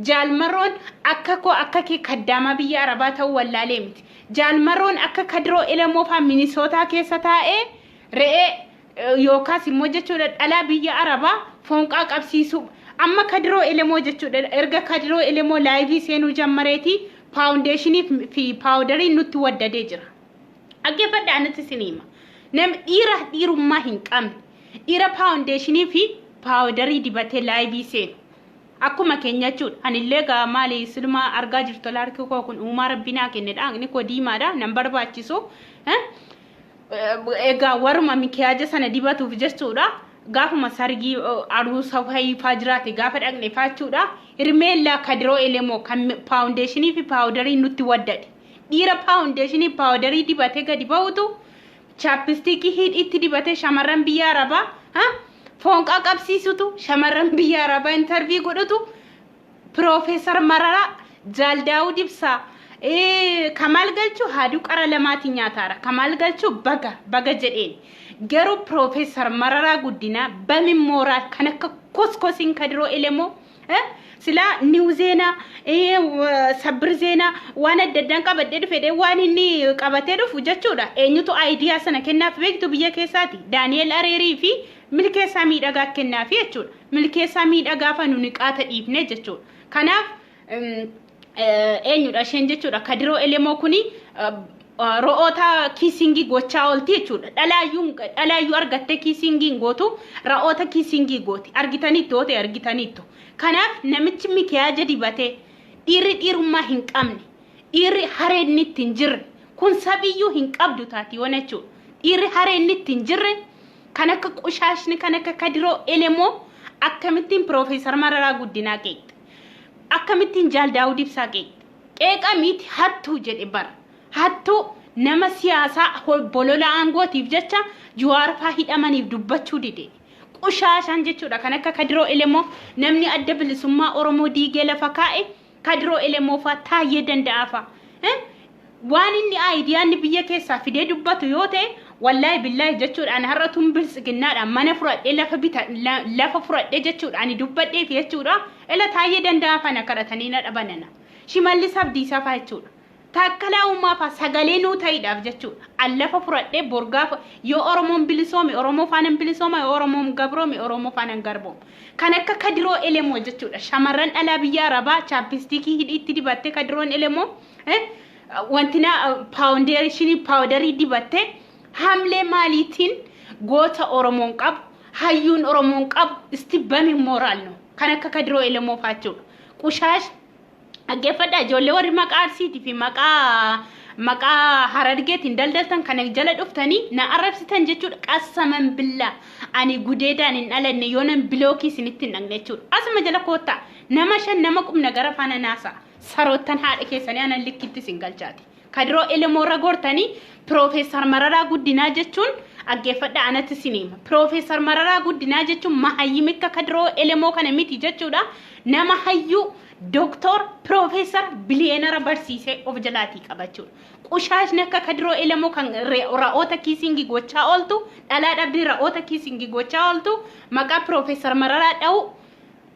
Jaal Marroon akka koo akka kee kaddaamaa biyya Arabaa ta'uu wallaalee miti. Jaal Marroon akka Kadiroo Elemoo faa Minisootaa keessa taa'ee re'ee yookaas immoo jechuudha dhalaa biyya Arabaa foonqaa qabsiisuu. Amma Kadiroo Elemoo jechuudha, erga Kadiroo Elemoo laayivii seenuu jammareetii faawundeeshinii fi paawudariin nutti waddadee jira. Dhaggeeffadhaa, anatti isin hima. Nam dhiira dhiirummaa hin qabne, dhiira faawundeeshinii fi paawudarii dibatee laayivii seenu. Akkuma keenya jechuudha. Anillee egaa maali siluma argaa jirtu, harki koo kun uumaa Rabbi naa kennedha. Haqni koo diimaadha. Nan barbaachisu. Egaa waruma mikiyaaja sana dibatuuf jechuudha. Gaafuma sargii aruusa fayifaa jiraate gaafa dhaqne faachuudha. Hirmeellaa Kadiroo Elemoo kan faawundeeshinii fi paawudarii nutti waddade. Dhiira faawundeeshinii paawudarii dibatee gadi bahutu, chapstickii hidhiitti dibatee shamarran biyya Arabaa foonqaa qabsiisutu, shamarran biyya Arabaa interview godhutu, Piroofeesar Mararaa, Jaal Daawud Ibsaa, Kamaal Galchuu haaduu qara lamaatiin nyaataara. Kamaal Galchuu baga baga jedheen. Garuu Piroofeesar Mararaa Guddinaa bamin mooraal kan akka koskosiin Kadiroo Elemoo silaa niw zeenaa, sabbir zeenaa waan adda addaan qabadhee dhufe waan inni qabatee dhufu jechuudha. Eenyutu idea sana kennaaf beektu biyya keessaati? Daani'el Areerii fi Milkeessaa Miidhagaa kennaafi jechuudha. Milkeessaa Miidhagaa fa nuni qaata dhiifne jechuudha. Kanaaf eenyudha isheen jechuudha? Kadiroo Elemoo kuni ro'oota kissingii gochaa oolti jechuudha. Dhalaayyuu argattee kissingiin gootu, ra'oota kissingii gooti. Argitaniittu yoo ta'e argitaniittu. Kanaaf namichi mikiyaaja dibatee, dhiirri dhiirummaa hin qabne, dhiirri hareen itti hin jirre kun sabiyyuu hin qabdu taati yoona jechuudha. Dhiirri hareen itti hin jirre kan akka qushaashni kan akka Kadiroo Elemoo akkamittiin Piroofeesar Mararaa Guddinaa qeeqxe? Akkamittiin Jaal Daawud Ibsaa qeeqxe? Qeeqa miti, hattuu jedhe bara. Hattuu nama siyaasaa bolola aangootiif jecha Jawaar faa hidhamaniif dubbachuu dide. Qushaashaan jechuudha kan akka Kadiroo Elemoo, namni Adda Bilisummaa Oromoo diigee lafa kaa'e Kadiroo Elemoo faa, Taayyee Danda'aa faa. Waan inni ideaanni biyya keessaa fidee dubbatu yoo ta'e, wallaahi billaahi jechuudha, ani har'a tun biltsiginnaadhaan mana fudhadhee, lafa bita, lafa fudhadhee jechuudha, ani dubbadheef jechuudha, ila Taayyee Danda'aa faa na kadhatanii na dhabanana. Shimallis Abdiisaa faa jechuudha. Taakkalaa Uumaa faa sagalee nuu ta'iidhaaf jechuudha. An lafa fudhadhee bor gaafa yoo Oromoon bilisoome Oromoo faanan bilisooma, yoo Oromoon gabroome Oromoo faanan garbooma. Kan akka Kadiroo Elemoo jechuudha. Shamarran dhalaa biyya Arabaa chapstickii hidhiitti dibattee, Kadiroon Elemoo wantina foundationii paawudarii dibattee hamlee maaliitiin goota Oromoon qabu, hayyuun Oromoon qabu isti bami mooraal no kan akka Kadiroo Elemoo faa jechuudha. Qushaash dhaggeeffadhaa, ijoollee warri maqaa Arsiitii fi maqaa Harargeetiin daldaltan kana jala dhuftanii na arrabsitan jechuudha. Qassaman billaa, ani gudeedaan hin dhalanne yoonan blockii isinitti hin dhaqne jechuudha. Asuma jala koottaa, nama shan nama qubna gara faana naasaa saroottan haadha keessanii anan likkitti isin galchaati. Kadiroo Elemoo irra gortanii Piroofeesar Mararaa Guddinaa jechuun, dhaggeeffadhaa, anatti isin hima. Piroofeesar Mararaa Guddinaa jechuun mahayyimikka Kadiroo Elemoo kana miti jechuudha. Nama hayyuu, dooktor, piroofeesar, biliyeenara barsiisee of jalaatii qabachuudha. Qushaashni akka Kadiroo Elemoo kan ra'oota kissingii gochaa ooltu, dhalaa dhabdee ra'oota kissingii gochaa ooltu, maqaa Piroofeesar Mararaa dha'u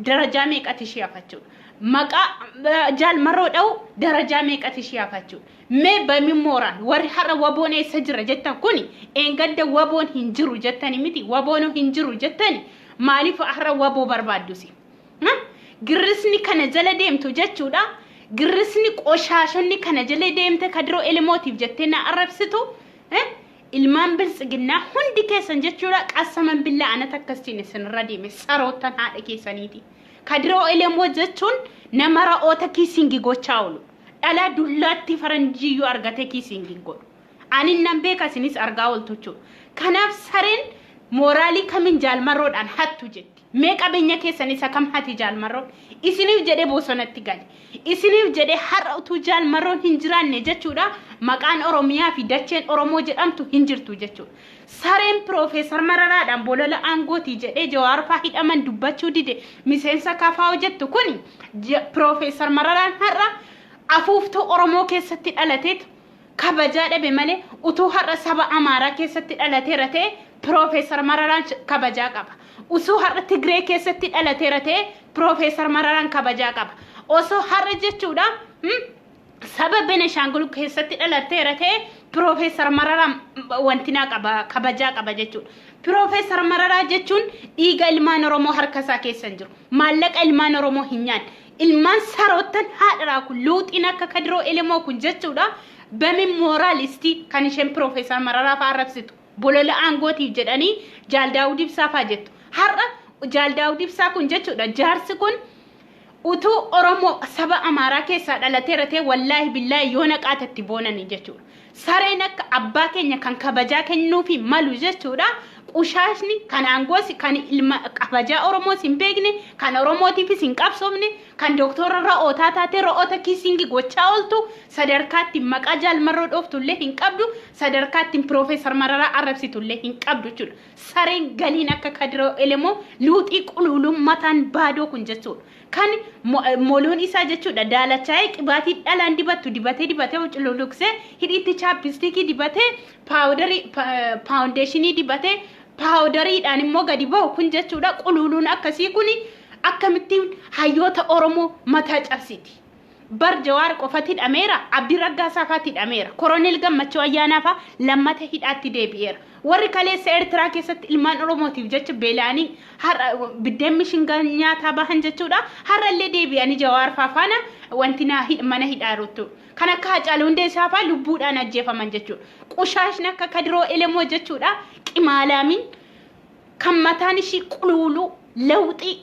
darajaa meeqati ishee hafachuudha? Maqaa Jaal Marroo dha'u darajaa meeqati ishee hafachuudha? Mee bami mooraan warri har'a waboon eessa jira jettan kuni, eengadda waboon hin jiru jettani miti, waboon hin jiru jettani, maaliif har'a waboo barbaaddusi? Girrisni kana jala deemtu jechuudha. Girrisni qoshaashonni kana jala deemte Kadiroo Elemootiif jettee na arrabsitu, ilmaan biltsiginnaa hundi keessan jechuudha, qassaman billaa anata akkasiin isinirra deeme saroottan haadha keessaniiti. Kadiroo Elemoo jechuun nama ra'oota kissingii gochaa oolu. Dhalaa dullaatti faranjiiyyuu argatee kissingii godhu. Ani nan beeka, isinis argaa ooltu jechuudha. Kanaaf sareen mooraalii kamiin Jaalmarroodhaan hattu jetti? Mee qabeenya keessan isa kam hati Jaalmarroon? Isiniif jedhee bosonatti gale. Isiniif jedhee har'a utuu Jaalmarroon hin jiraanne jechuudha, maqaan Oromiyaa fi dacheen Oromoo jedhamtu hin jirtu jechuudha. Sareen Piroofeesar Mararaadhaan bolola aangootii jedhee Jawaar faa hidhaman dubbachuu dide, miseensa KFO jettu kuni, Piroofeesar Mararaan har'a afuuftuu Oromoo keessatti dhalateetu kabajaa dhabe malee utuu har'a saba Amaaraa keessatti dhalateera ta'e Piroofeesar Mararaan kabajaa qaba. Usuu har'a Tigree keessatti dhalateera ta'e Piroofeesar Mararaan kabajaa qaba. Osoo har'a jechuudha saba Beneshaangul keessatti dhalateera ta'e Piroofeesar Mararaan wantinaa qaba, kabajaa qaba jechuudha. Piroofeesar Mararaa jechuun dhiiga ilmaan Oromoo harka isaa keessa hin jiru. Maallaqa ilmaan Oromoo hin nyaanne. Ilmaan saroottan haadharaa kun luuxiin akka Kadiroo Elemoo kun jechuudha. Bamin mooraalistii kan isheen Piroofeesar Mararaa fa'aa arrabsitu. Bolola aangootiif jedhanii Jaal Daawud Ibsaa fa'aa jettu. Har'a Jaal Daawud Ibsaa kun jechuudha, jaarsi kun utuu Oromoo saba Amaaraa keessaa dhalateera ta'e, wallaahi billaahi yoona qaatatti boonanii jechuudha. Sareen akka abbaa keenya kan kabajaa kennuufi malu jechuudha. Qushaashni kan aangoos kan ilma kabajaa Oromoos hin beekne, kan Oromootiifis hin qabsoofne, kan dooktora ra'ootaa taatee ra'oota kissing gochaa ooltu, sadarkaatti maqaa Jaalmarroo dhooftullee hin qabdu, sadarkaatti Piroofeesar Mararaa arrabsitullee hin qabdu jechuudha. Sareen galiin akka Kadiroo Elemoo luuxii quluuluun mataan baadoo kun jechuudha. Kan moloon isaa jechuudha daalachaa'ee, qibaatii dhalaan dibattu dibatee dibatee cululuqsee, hidhiitti chapstick dibatee, powder, foundation dibatee, powderiidhaan immoo gadi bahu kun jechuudha. Quluuluun akkasii kun akkamittiin hayyoota Oromoo mataa cabsiti? Bar Jawaar qofatti hidhameera, Abdii Raggaasaa fa'aatti hidhameera, Koroneel Gammachuu Ayyaanaa fa'a lammata hidhaatti deebi'eera. Warri kaleessa Eertiraa keessatti ilmaan Oromootiif jecha beela'anii har'a biddeen mishingaa nyaataa bahan jechuudha. Har'allee deebi'anii Jawaar fa'aa faana wanti mana hidhaa jirtu. Kan akka Hacaaluu Hundeessaa fa'aa lubbuudhaan ajjeefaman jechuudha. Qushaashni akka Kadiroo Elemoo jechuudha. Qimaalaamiin kan mataan ishii quluuluu lawxii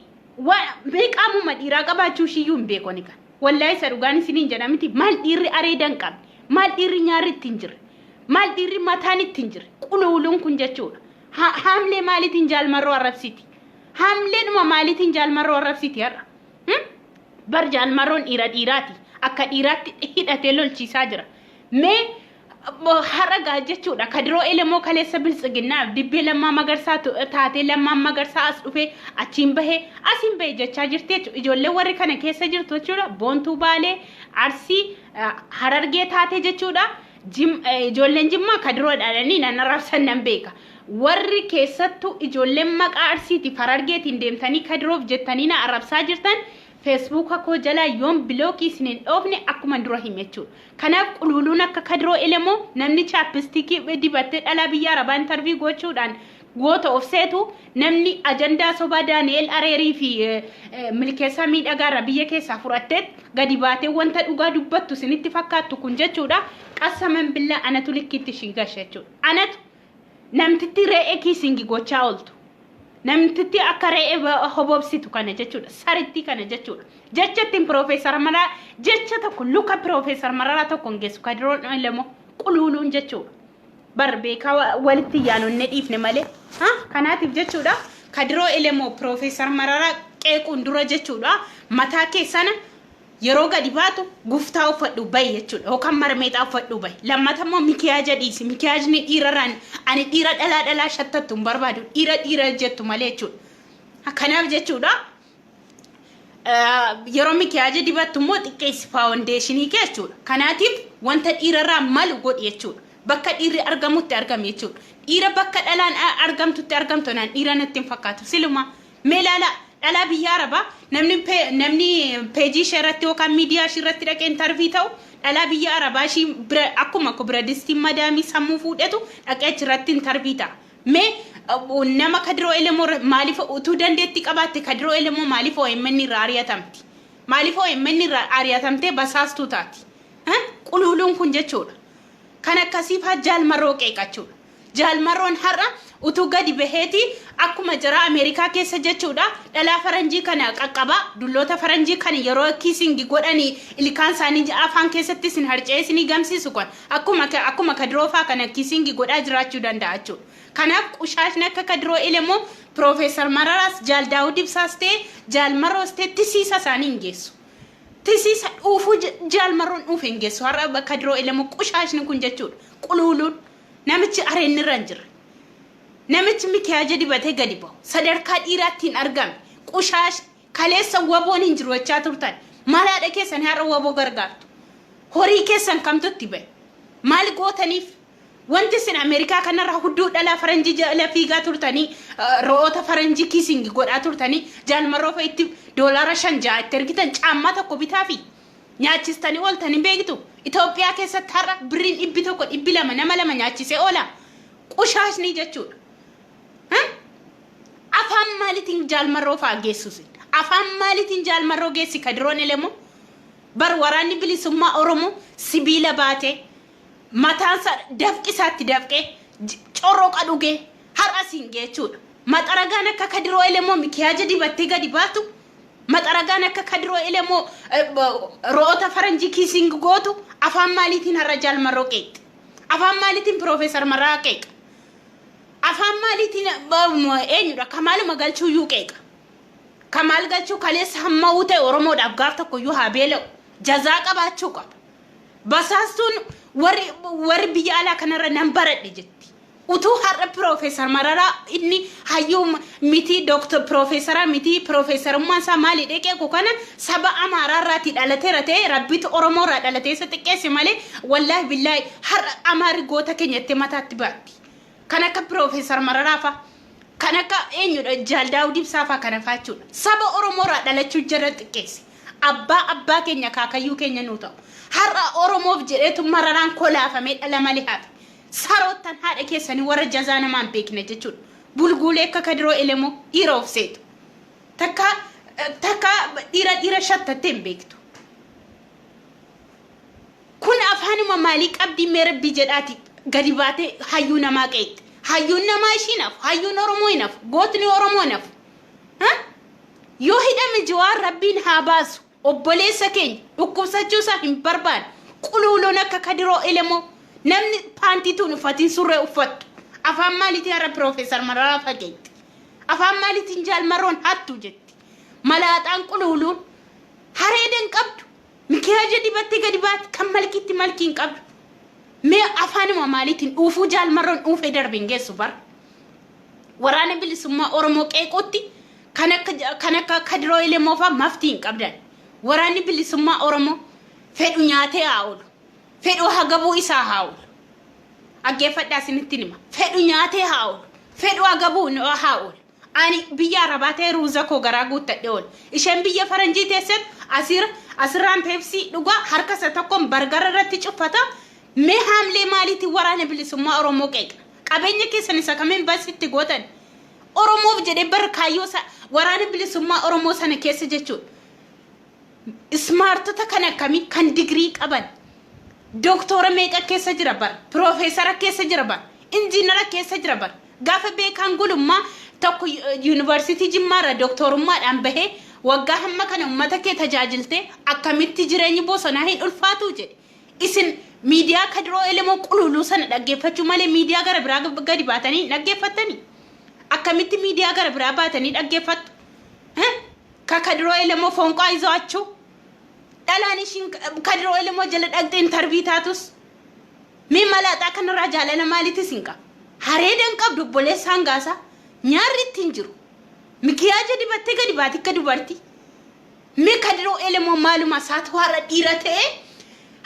meeqaamuma dhiiraa qabaachuu ishiiyyuu hin beekoni kan. Wallaahi, isa dhugaan isiniin jedha miti, maal dhiirri areeda hin qabne, maal dhiirri nyaarri itti hin jirre, maal dhiirri mataan itti hin jirre, quluuluun kun jechuudha. Haamlee maaliitiin Jaalmarroo arrabsiti? Haamleedhuma maaliitiin Jaalmarroo arrabsiti har'a? Bar Jaalmarroon dhiira dhiiraati. Akka dhiiraatti hidhatee lolchiisaa jira. Mee har'a gaa jechuudha, Kadiroo Elemoo kaleessa Biltsiginnaaf dibbee Lammaa Magarsaa taatee, Lammaan Magarsaa as dhufee achiin bahee asiin bahee jechaa jirti jechuudha. Ijoolleen warri kana keessa jirtu jechuudha. Boontuu Baalee, Arsii, Harargee taatee jechuudha. Ijoolleen Jimmaa Kadiroo dhaadhanii nan arrabsan nan beeka. Warri keessattuu ijoolleen maqaa Arsiitiif Harargeetiin deemtanii Kadiroof jettanii na arrabsaa jirtan, Feesbuuka koo jalaa yoon block isin hin dhoofne akkuma dura hime jechuudha. Kanaaf quluuluun akka Kadiroo Elemoo, namni chapstick dibattee dhalaa biyya Arabaa interview gochuudhaan goota of seetu, namni ajandaa sobaa Daani'el Areerii fi Milkeessaa Miidhagaarraa biyya keessaa fudhattee gadi baatee wanta dhugaa dubbattu isinitti fakkaattu kun jechuudha. Qassaman billaa, anatu likkiitti ishii gasha jechuudha. Anatu namtitti re'ee kissing gochaa ooltu. Namtitti akka re'ee hobobsitu kana jechuudha. Sarittii kana jechuudha. Jecha ittiin Piroofeesar Mararaa jecha tokko, luka Piroofeesar Mararaa tokko hin geessu Kadiroon Elemoo quluuluun jechuudha. Bar beekaa walitti yaanonnee dhiifne malee. Kanaatiif jechuudha, Kadiroo Elemoo Piroofeesar Mararaa qeequun dura jechuudha, mataa keessana yeroo gadi baatu guftaa uffadhu bahi jechuudha, yookaan marmeexaa uffadhu bahi. Lammata immoo mikiyaaja dhiisi. Mikiyaajni dhiirarraan, ani dhiira dhalaa dhalaa shattattu hin barbaadu, dhiira dhiira jettu malee jechuudha. Kanaaf jechuudha, yeroo mikiyaaja dibattu immoo xiqqeessi foundation kee jechuudha. Kanaatiif wanta dhiirarraa malu godhi jechuudha. Bakka dhiirri argamutti argami jechuudha. Dhiira bakka dhalaan argamtutti argamtu naan dhiira natti hin fakkaatu. Siluma mee ilaala, dhalaa biyya Arabaa namni peejii ishee irratti yookaan miidiyaa ishee irratti dhaqee interview ta'u, dhalaa biyya Arabaa ishii bira akkuma biradistiin madaamii sammuu fuudhetu dhaqee achirratti interview ta'a. Mee nama Kadiroo Elemoo maaliif, utuu dandeettii qabaatte, Kadiroo Elemoo maaliif OMN irraa ari'atamti? Maaliif OMN irraa ari'atamtee basaastuu taati? Quluuluun kun jechuudha. Kan akkasiifaa Jaalmarroo qeeqachuudha. Jaalmarroon har'a utuu gadi baheeti akkuma jara Ameerikaa keessa jechuudha, dhalaa faranjii kana qaqqabaa, dulloota faranjii kana yeroo kissing godhanii ilkaan isaanii afaan keessatti isin harca'ee isinii gamsiisu kun akkuma Kadiroofaa kana kissing godhaa jiraachuu danda'a jechuudha. Kanaaf qushaashni akka Kadiroo Elemoo Piroofeesar Mararaas, Jaal Daawud Ibsaas ta'e Jaalmarroos ta'e tisiisa isaanii hin geessu. Tisiisa dhuufuu Jaalmarroon dhuufe hin geessu. Har'a Kadiroo Elemoo qushaashni kun jechuudha. Quluuluun namichi areenni irra hin jirre. Namichi mikiyaaja dibatee gadi bahu. Sadarkaa dhiiraatti hin argamne. Qushaash kaleessa waboon hin jiru jechaa turtan. Maal haadha keessan har'a waboo gargaartu? Horii keessan kamtu itti bahe? Maal gootaniif? Wanti isin Ameerikaa kanarraa hudduu dhalaa faranjii jala fiigaa turtanii, ro'oota faranjii kissing godhaa turtanii, Jaalmarroo fa'itti doolaara 5 6 itti ergitan caammaa tokko bitaafi nyaachistanii ooltanii beektu. Itoophiyaa keessatti har'a birriin 100, 200 nama lama nyaachisee oola. Qushaashni jechuudha. Afaan maaliitiin Jaalmarroo fa'a geessusin? Afaan maaliitiin Jaalmarroo geessi Kadiroon Elemoo? Bar waraanni bilisummaa Oromoo sibiila baatee, mataansa dafqi isaatti dafqee, corroqa dhugee har'a siin jechuudha. Maxaragaan akka Kadiroo Elemoo mikiyaaja dibattee gadi baatu, maxaragaan akka Kadiroo Elemoo ro'oota faranjii kissing gootu afaan maaliitiin har'a Jaalmarroo qeeqxe? Afaan maaliitiin Piroofeesar Mararaa qeeqa? Afaan maaliitiin eenyudha? Kamaaluma Galchuuyyuu qeeqa. Kamaal Galchuu kaleessa hamma ta'e Oromoodhaaf gaaf tokkoyyuu haa beela'u. Jazaa qabaachuu qaba. Basaastuun warri biyya alaa kanarra nan baradhe jetti. Utuu har'a Piroofeesar Mararaa inni hayyuu miti, dooktor piroofeesaraa miti, piroofeesarummaan isaa maali dheqeeku kana saba Amaaraa irraatii dhalateera ta'e, Rabbitu Oromoo irraa dhalatee isa xiqqeesse malee, wallaahi billaahi har'a Amaarri goota keenya itti mataatti baatti. Kan akka Piroofeesar Mararaa fa'a, kan akka eenyudha, Jaal Daawud Ibsaa fa'a kana fa'a jechuudha. Saba Oromoo irraa dhalachuu jara xiqqeesse. Abbaa keenya, kaakayyuu keenya nuu ta'u. Har'a Oromoof jedheetu Mararaan kolaafamee dhala malee hafe. Saroottan haadha keessanii warra jazaa namaan beekne jechuudha. Bulguulee akka Kadiroo Elemoo dhiira of seetu. Takka takka dhiira shattattee hin beektu. Kun afaanuma maalii qabdii? Mee Rabbii jedhaati gadi baatee hayyuu namaa qeeqxe. Hayyuun namaa ishiin hafu, hayyuun Oromoo hin hafu, gootni Oromoo hin hafu. Yoo hidhame Jawaar Rabbiin haa baasu. Obboleessa keenya dhukkubsachuu isaa hin barbaanne. Quluuluun akka Kadiroo Elemoo namni paantiituun uffatiin surree uffattu. Afaan maaliitiin har'a Piroofeesar Mararaa fageetti? Afaan maaliitiin Jaalmarroon hattu jetti? Malaaxaan quluuluun hareeda hin qabdu. Mikiyaaja dibattee gadi baati kan malkiitti malkii hin qabdu. Mee afaanuma maaliitiin dhuufuu Jaalmarroon dhuufee darbe hin geessu bara. Waraana bilisummaa Oromoo qeequutti kan akka Kadiroo Elemoo fa'aa maftii hin qabdan. Waraanni bilisummaa Oromoo fedhu nyaatee haa oolu. Fedhu hagabuu isaa haa oolu. Dhaggeeffadhaa, isinitti hima. Fedhu nyaatee haa oolu. Fedhu hagabuu haa oolu. Ani biyya Arabaa ta'e ruuza koo garaa guuttadhee oolu. Isheen biyya faranjii teessetu asirraan Pepsi dhugaa, harka isa tokkoon burger irratti cuffata. Mee haamlee maaliitiin waraana bilisummaa Oromoo qeeqa? Qabeenya keessan isa kamiin basitti gootan? Oromoof jedhee bar kaayyoo waraana bilisummaa Oromoo sana keessa jechuudha. Smartota kan akkamii kan digirii qaban, dooktora meeqa keessa jira bar, piroofeesara keessa jira bar, injiinara keessa jira bar. Gaafa beekaan gulummaa tokko yuunivarsiitii Jimmaarra dooktorummaadhaan bahee waggaa hamma kana uummata kee tajaajiltee akkamitti jireenyi bosonaa hin ulfaatu jedhe. Isin miidiyaa Kadiroo Elemoo qululuu sana dhaggeeffachuu malee miidiyaa gara biraa gadi baatanii hin dhaggeeffattanii? Akkamitti miidiyaa gara biraa baatanii dhaggeeffattu? Ka Kadiroo Elemoo foonqaa izo'achuu? Dhalaan ishiin Kadiroo Elemoo jala dhaqxee interview taatus. Mee malaaxaa kanarraa jaalala maaliitis hin qabu? Hareeda hin qabdu, obboleessaan gaasaa. Nyaarri ittiin jiru. Mikiyaaja dibattee gadi baati akka dubartii. Mee Kadiroo Elemoo maaluma isaatu har'a dhiira ta'e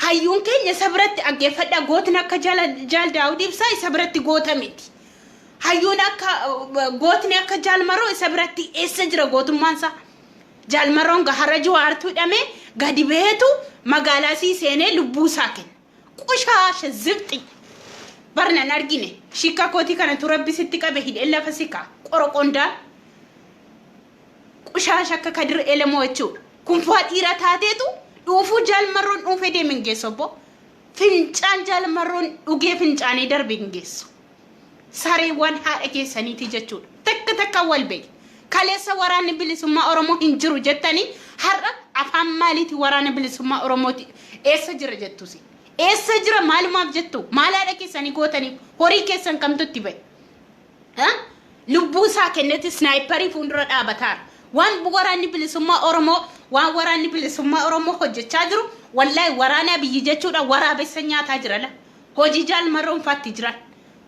hayyuun keenya isa biratti dhaggeeffadhaa, gootni akka Jaal Daawud Ibsaa isa biratti goota miti. Hayyuun akka, gootni akka Jaal Maroo isa biratti eessa jira gootummaan isaa? Jaal Maroon har'a Jawaartu hidhamee gadi baheetu magaalaa sii seenee lubbuu isaa kenna. Qushaasha zibxi. Barnan argine shikka kootii kanatu Rabbi sitti qabe hidhee lafa si kaa qoroqondaan. Qushaasha akka Kadir Elemoo jechuudha. Kunfaa dhiira taateetu dhuufuu Jaalmarroon dhuufee deeme hin geessu obbo. Fincaan Jaalmarroon dhugee fincaanee darbe hin geessu. Sareewwan haadha keessaniiti jechuudha. Takka takka wal beeku. Kaleessa waraanni bilisummaa Oromoo hin jiru jettanii har'a afaan maaliiti waraana bilisummaa Oromooti eessa jira jettusi? Eessa jira maalumaaf jettu? Maal haadha keessanii gootaniif? Horii keessan kamtu itti bahe? Lubbuu isaa kennetti sniperii fuuldura dhaabataara. Waan waraanni bilisummaa Oromoo, waan waraanni bilisummaa Oromoo hojjechaa jiru, wallaahi waraana biyyi jechuudha waraabessa nyaataa jira la. Hojii Jaalmarroon faatti jiran.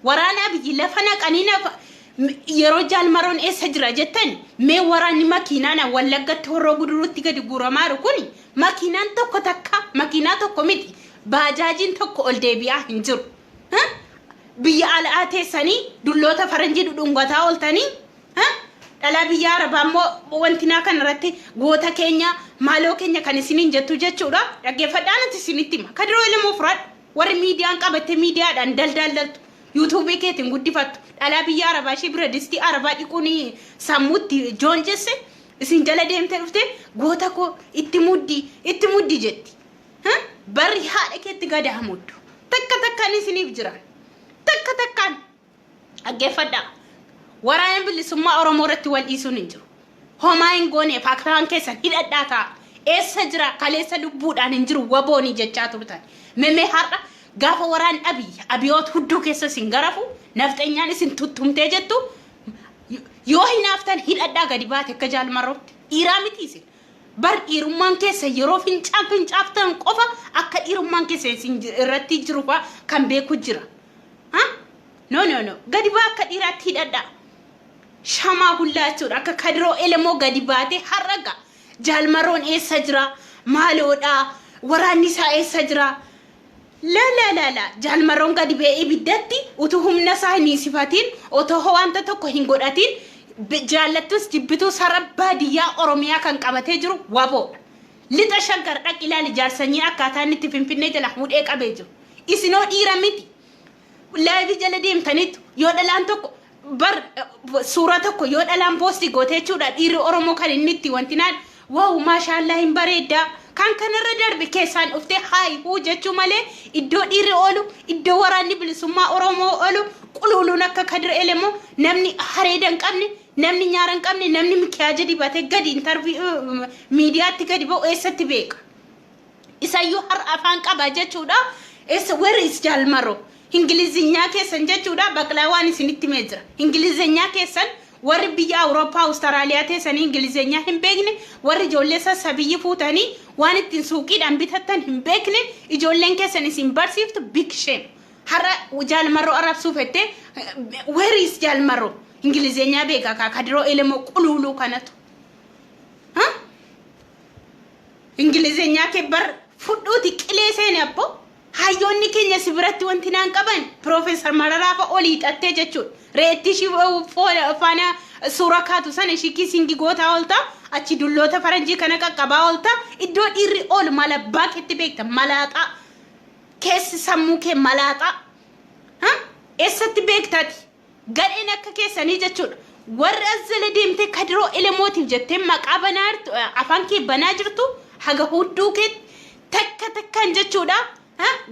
Waraana biyyi lafa naqanii nafa yeroo Jaalmarroon eessa jira jettan, mee waraanni makiinaan Wallaggatti Horroo Guduruutti gadi guuramaaru kun makiinaan tokko takka, makiinaa tokko miti, baajaajiin tokko ol deebi'aa hin jiru. Biyya alaa teessanii dulloota faranjii dhudhungataa ooltanii, dhalaa biyya arabaa immoo wantinaa kanarratti goota keenya, maaloo keenya kan isiniin jettu jechuudha. Dhaggeeffadhaa, nuti isinitti hima. Kadiroo Elemoo fudhadhu. Warri miidiyaan qabattee miidiyaadhaan daldaltu, yuutuubii keetiin guddifattu, dhalaa biyya arabaa ishee bira distii arabaa dhiquun sammuutti joonjesse isin jala deemtee dhufte, "Goota koo, itti muddi, itti muddi" jetti. Barri haadha keetti gadaa muddu. Takka takkaan isiniif jiran. Takka takkaan dhaggeeffadhaa. Waraana Bilisummaa Oromoo irratti wal dhiisuun hin jiru. Homaa hin goone, afaan keessan hidhadhaa ta'a. Eessa jira? Kaleessa lubbuudhaan hin jiru waboonii jechaa turtan. Memee har'a gaafa waraan Abiy abiyoot hudduu keessa isin garafu, nafxenyaan isin tuttumtee jettu, yoo hinaaftan hidhadhaa gadi baate akka Jaalmarrootti. Dhiiraa miti isin. Bar dhiirummaan keessa yeroo fincaan fincaaftan qofa akka dhiirummaan keessa isin irratti jiru fa'a kan beeku jira. No, no, no. Gadi baa, akka dhiiraatti hidhadhaa. Shamaa hullaa jechuudha. Akka Kadiroo Elemoo gadi baatee har'a ga'a. Jaalmarroon eessa jira? Maaloodha? Waraanni isaa eessa jira? La la la la, Jaalmarroon gadi ba'ee ibiddatti utuu humna isaa hin hiisifatiin, otoo wanta tokko hin godhatiin, jaallattus jibbituu sara baadiyyaa Oromiyaa kan qabatee jiru waboodha. Lixa Shaggar dhaqi ilaali, jaarsanyii akkaataa inni itti Finfinnee jala hudhee qabee jiru. Isinoo dhiira miti. Live jala deemtaniitu yoo dhalaan tokko bar suura tokko yoo dhalaan post goote jechuudha, dhiirri Oromoo kan inni itti wanti naan, "Wow, maashaallaa, hin bareeddaa," kan kanarra darbe keessaan dhuftee haay huu jechuu malee, iddoo dhiirri oolu, iddoo Waraanni Bilisummaa Oromoo oolu, quluuluun akka Kadir Elemoo, namni hareeda hin qabne, namni nyaara hin qabne, namni mikiyaaja dibatee gadi interview miidiyaatti gadi ba'u eessatti beeka? Isayyuu har'a afaan qaba jechuudha. Eessa, where is Jaalmaroo? Ingilizinyaa keessan jechuudha, baqlaa waan isinitti himee jira. Ingilizinyaa keessan, warri biyya Awurooppaa, Awustiraaliyaa teessanii Ingilizinyaa hin beekne, warri ijoollee sassabiyyi fuutanii waan ittiin suuqiidhaan bitattan hin beekne, ijoolleen keessan isin barsiiftu, big shame. Har'a Jaalmarroo arrabsuu fettee, where is Jaalmarroo? Ingilizinyaa beeka kaa Kadiroo Elemoo quluuluu kanatu. Ingilizinyaa kee bar fudhuuti qilee seene abbo. Hayyoonni keenya si biratti wanti naan qaban Piroofeesar Mararaa fa'a olii hidhattee jechuudha. Reetti ishii faana suura kaatu sana ishii kissing gootaa oolta. Achi dulloota faranjii kana qaqqabaa oolta. Iddoo dhiirri oolu mala baaketti beekta, malaaxaa. Keessi sammuu kee malaaxaa. Eessatti beektati? Gadheen akka keessanii jechuudha. Warri as jala deemtee Kadiroo Elemootiif jettee maqaa banaa jirtu, afaan kee banaa jirtu, haga hudduu keetti takka takkaan jechuudha.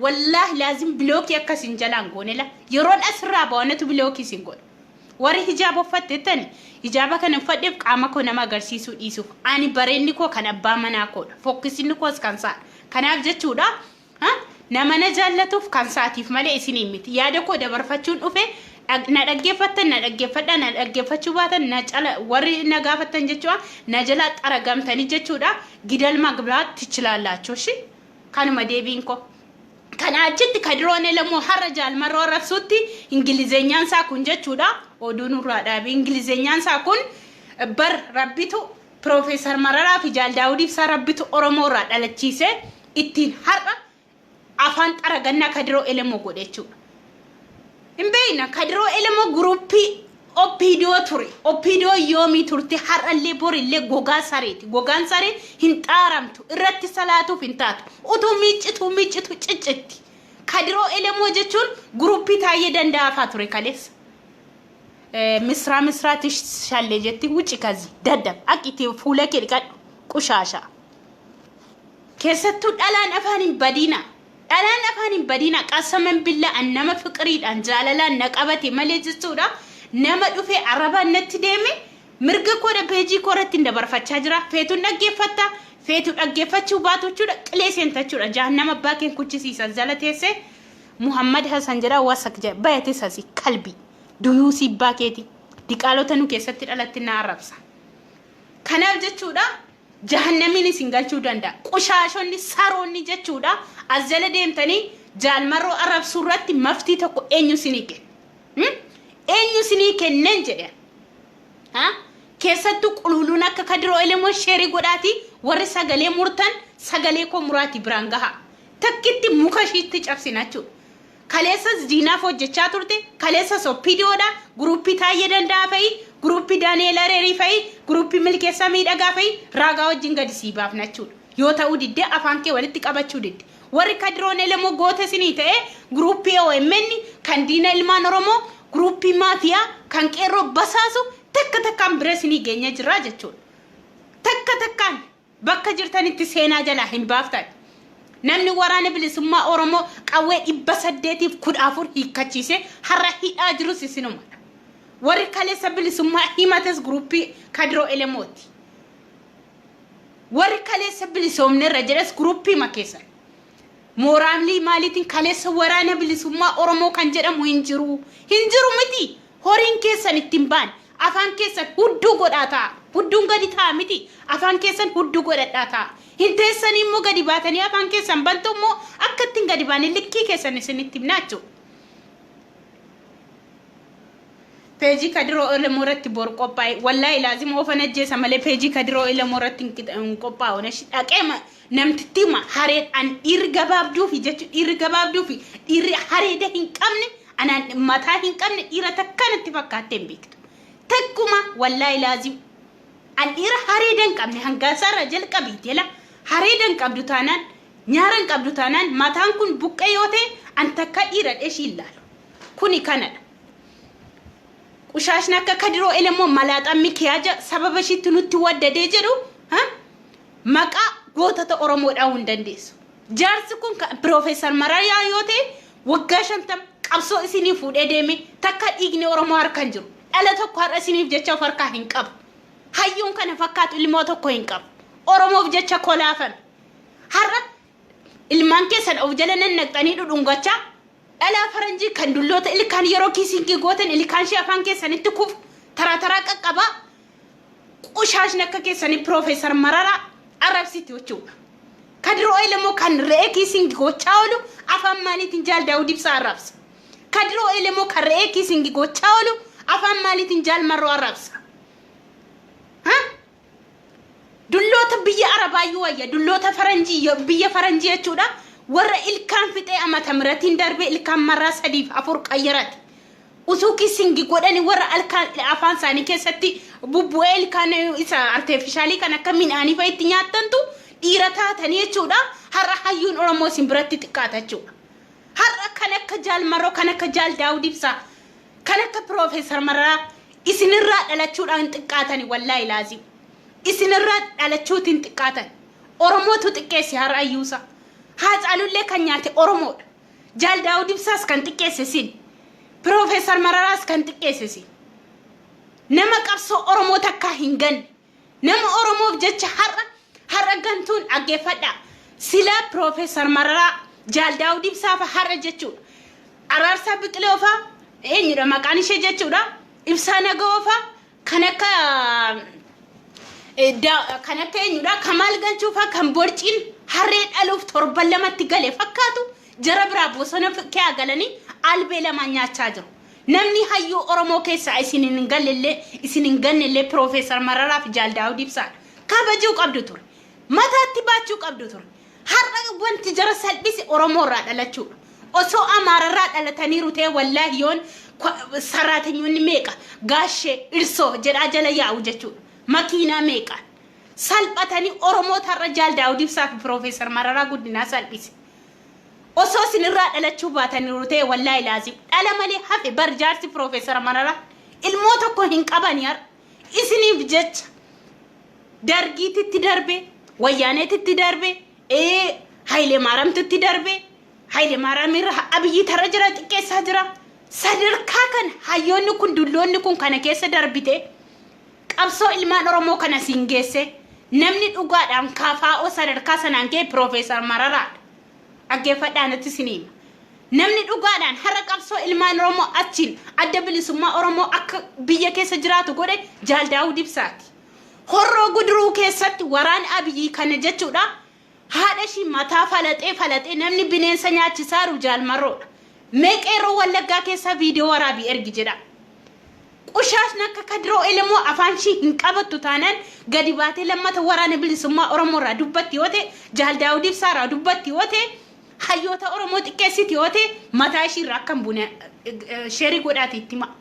Wallaahi laazim block akkas hin jalaan goone la. Yeroon asirraa ba'anatu block isin godha. Warri hijaaba uffattettani, hijaaba kana uffadheef qaama koo nama agarsiisuu dhiisuuf. Ani bareenni koo kan abbaa manaa koodha. Fokkisinni koos kan saadha. Kanaaf jechuudha. Nama na jaallatuuf kan saatiif malee isiniin miti. Yaada koo dabarfachuun dhufe, na dhaggeeffattan na dhaggeeffadha, na dhaggeeffachuu baatan na cala, warri na gaafattan jechuudha, na jalaa xaragamtanii jechuudha, gidal መግባት ትችላላችሁ። እሺ, kanuma deebiin koo. Kana achitti Kadiroon Elemoo har'a Jaalmarroo arrabsuutti Ingilizenyaan isaa kun jechuudha. Oduu nurraa dhaabe. Ingilizenyaan isaa kun bar rabbitu Piroofeesar Mararaa fi Jaal Daawud Ibsaa rabbitu Oromoo irraa dhalachiise ittiin har'a afaan xaragannaa Kadiroo Elemoo godhe jechuudha. Hin beekna, Kadiroo Elemoo group OPDO ture. OPDO yoomii turte? Har'allee borillee gogaa sareeti. Gogaan saree hin xaaramtu. Irratti salaatuuf hin taatu. Utuu miiccitu miiccitu ciccitti. Kadiroo Elemoo jechuun group Taayyee Danda'aafaa ture kaleessa. Misraa misraatti shallee jetti, wuci kazi daddab akki fuula kee dhiqadhu qushaasha. Keessattuu dhalaan afaan hin badiina. Dhalaan afaan hin badiina, qasaman billaa, an nama fiqiriidhaan jaalalaan na qabate malee jechuudha. Nama dhufee arrabaan natti deeme, mirga koodha, peejii koo irratti hin dabarfachaa jira. Feetuun dhaggeeffatta, feetu dhaggeeffachuu baatu jechuudha. Qilee seenta jechuudha. Jahannama abbaa keen kuchisiisan jala teessee Muhammad Hassan jedha, wasak jedha bayatis asii kalbi duyuusii abbaa keeti diqaalota nu keessatti dhalatti na arrabsa. Kanaaf jechuudha, jahannamiin isin galchuu danda'a. Qushaashonni saroonni jechuudha, as jala deemtanii Jaalmarroo arrabsuu irratti maftii tokko eenyu isinii kenne? Eenyu isinii kenneen jedhe? Keessattuu quluuluun akka Kadiroo Elemoo share godhaati, warri sagalee murtan sagalee koo muraatii biraan gaha. Takkitti muka ishiitti cabsina jechuudha. Kaleessas diinaaf hojjechaa turte, kaleessas OPDOdha, guruppii Taayyee Danda'aa fa'i, guruppii Daani'eel Areerii fa'i, guruppii Milkeessaa Miidhagaa fa'i raagaa wajjin gadi sii baafna jechuudha. Yoo ta'uu didde afaan kee walitti qabachuu didde. Warri Kadiroon Elemoo goota isinii ta'e guruppii OMN kan diina ilmaan Oromoo, guruppii maafiyaa kan qeerroo basaasu takka takkaan bira isinii geenya jirra jechuudha. Takka takkaan bakka jirtanitti seenaa jalaa hin baaftan. Namni Waraana Bilisummaa Oromoo qawwee 814 hiikkachiisee har'a hidhaa jirus isinumadha. Warri kaleessa bilisummaa himates guruppii Kadiroo Elemooti. Warri kaleessa bilisoomnerra jedhes guruppiima keessan. Mooraalii maaliitiin kaleessa Waraana Bilisummaa Oromoo kan jedhamu hin jiru. Hin jiru miti. Horiin keessan ittiin baane. Afaan keessan hudduu godhaa ta'a. Hudduun gadi ta'a miti. Afaan keessan hudduu godhadhaa ta'a. Hin teessanii immoo gadi baatanii afaan keessan bantu immoo akka ittiin gadi baane likkii keessan isinitti himnaa jechuudha. Peejii Kadiroo Elemoo irratti bor qophaa'e. Wallaahi laazima ofan ajjeesa malee peejii Kadiroo Elemoo irratti hin qophaa'u. Dhaqee namtittii ma haree an dhiirri gabaabduu fi jechuun dhiirri gabaabduu fi dhiirri hareeda hin qabne anaan mataa hin qabne dhiira takka natti fakkaattee hin beektu. Takkuma wallaahi laazim an dhiira hareeda hin qabne hangaasaarraa jalqabiiti jala hareeda hin qabdu taanaan nyaara hin qabdu taanaan mataan kun buqqee yoo ta'e an takka dhiira dheshii hin laalu. Kuni kanadha. Qushaashni akka Kadiroo Elemoo malaaxaan Mikiyaaja sababa ishiitti nutti waddadee jedhu maqaa gootota Oromoo dhahuu hin dandeessu. Jaarsi kun Piroofeesar Mararaa yoo ta'e waggaa 50 qabsoo isinii fuudhee deeme takka dhiigni Oromoo harka hin jiru. Dhala tokko har'a isiniif jecha of harkaa hin qabu. Hayyuun kana fakkaatu ilmoo tokko hin qabu. Oromoof jecha kolaafame. Har'a ilmaan keessan of jala nannaqxanii dhudhungachaa dhalaa faranjii kan dulloota ilkaan yeroo kiisinkii gootan ilkaan ishee afaan keessanitti kufu taraa taraa qaqqabaa qushaashni akka keessanii Piroofeesar Mararaa arrabsiti jechuudha. Kadiroo Elemoo kan re'ee kiisingi gochaa oolu afaan maaliitiin Jaal Daawud Ibsaa arrabsa? Kadiroo Elemoo kan re'ee kiisingi gochaa oolu afaan maaliitiin Jaal Marroo arrabsa? Ha? Dulloota biyya Arabaayyuu wayya. Dulloota faranjii biyya faranjii jechuudha. Warra ilkaan fixee amata miratiin darbee ilkaan marraa sadiif afur qayyarate. Utuu kisingi godhani warra alkaan afaan isaanii keessatti bubbu'ee ilkaan isa arteefishaalii kan akka midhaanii fa'a itti nyaattantu dhiira taatanii jechuudha. Har'a hayyuun Oromoo isin biratti xiqqaata jechuudha. Har'a kan akka Jaal Marroo, kan akka Jaal Daawud Ibsaa, kan akka Piroofeesar Mararaa isinirraa dhalachuudhaan xiqqaatani wallaahi laazim. Isinirraa dhalachuutiin xiqqaatan. Oromootu xiqqeesse har'a hayyuusaa. Haacaalullee kan nyaate Oromoodha. Jaal Daawud Ibsaas kan xiqqeesse sin. Piroofeesar Mararaas kan xiqqeesse sin. Nama qabsoo Oromoo takkaa hin ganne. Nama Oromoof jecha har'a har'a gantuun dhaggeeffadhaa. Silaa Piroofeesar Mararaa Jaal Daawud Ibsaa fa'a har'a jechuudha. Araarsaa Biqilee fa'a eenyudha maqaan ishee jechuudha. Ibsaa Nagawoo fa'a kan akka kan akka eenyudha Kamaal Galchuu fa'a kan borciin harree dhaluuf torban lamatti gale fakkaatu jara biraa bosona keessa galanii albee lamaan nyaachaa jiru. Namni hayyuu Oromoo keessaa isin hin gallellee isin hin gannellee Piroofeesar Mararaa fi Jaal Daawud Ibsaadha. Kabajuu qabdu ture. Mataatti baachuu qabdu ture. Har'a wanti jara salphise Oromoo irraa dhalachuudha. Osoo Amaararraa dhalataniiru ta'e wallaahi yoon saraatenyoonni meeqa gaashee irsoo jedhaa jala yaa'u jechuudha. Makiinaa meeqaan. Salphatanii Oromoota har'a Jaal Daawud Ibsaa fi Piroofeesar Mararaa Guddinaa salphise. Osoo isinirraa dhalachuu baataniiru ta'e wallaahi laazim dhala malee hafe bar jaarsi Piroofeesar Mararaa ilmoo tokko hin qabani har'a. Isiniif jecha Dargiititti darbe, Wayyaaneetitti darbe, Hayilee Maaramtitti darbe, Hayilee Maaraamirra Abiyyi tarra jira xiqqeessaa jira. Sadarkaa kan hayyoonni kun dulloonni kun kana keessa darbite qabsoo ilmaan Oromoo kana siin geesse namni dhugaadhaan KFO sadarkaa sanaan ga'e Piroofeesar Mararaadha. Dhaggeeffadhaa natti isin hima. Namni dhugaadhaan har'a qabsoo ilmaan Oromoo achiin Adda Bilisummaa Oromoo akka biyya keessa jiraatu godhe Jaal Daawud Ibsaati. Horroo Guduruu keessatti waraan Abiyyi kana jechuudha haadha ishii mataa falaxee falaxee namni bineensa nyaachisaaru Jaal Marroodha. Mee qeerroo Wallaggaa keessaa viidiyoo waraabii ergi jedha. Qushaashni akka Kadiroo Elemoo afaan ishii hin qabattu taanaan gadi baatee lammata Waraana Bilisummaa Oromoo irraa dubbatti yoo ta'e, Jaal Daawud Ibsaa irraa dubbatti yoo ta'e, Hayyoota Oromoo xiqqeessiti yoo ta'e mataa ishii irraa akka hin buune share godhaati itti himaa.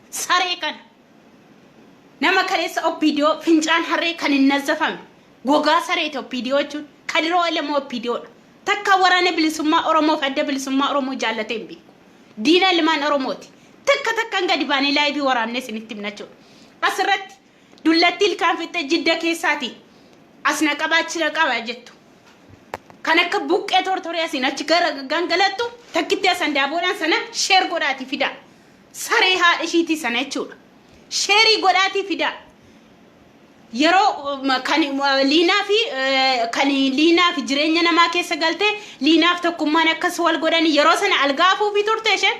Saree kana. Nama kaleessa OPDO fincaan harree kan hin nazzafame gogaa sareeti OPDO jechuun kadiroo elemoo OPDOdha. Takka waraana bilisummaa Oromoo fi adda bilisummaa Oromoo jaallatee hin beeku. Diina ilmaan Oromooti. Takka takkaan gadi baanee live waraabnee isinitti himna jechuudha. Asirratti dullatti ilkaan fixxee jidda keessaati as na qabaa achi na qabaa jettu. Kan akka buqqee tortoree asiin achi gara gangalattu takkitti asan daaboodhaan sana share godhaatii fidaa. Saree haadha ishiitii sana jechuudha. Share godhaatii fidaa. Yeroo kan liinaa fi kan liinaa fi jireenya namaa keessa galtee liinaaf tokkummaan akkas wal godhanii yeroo sana algaa afuufii turte isheen.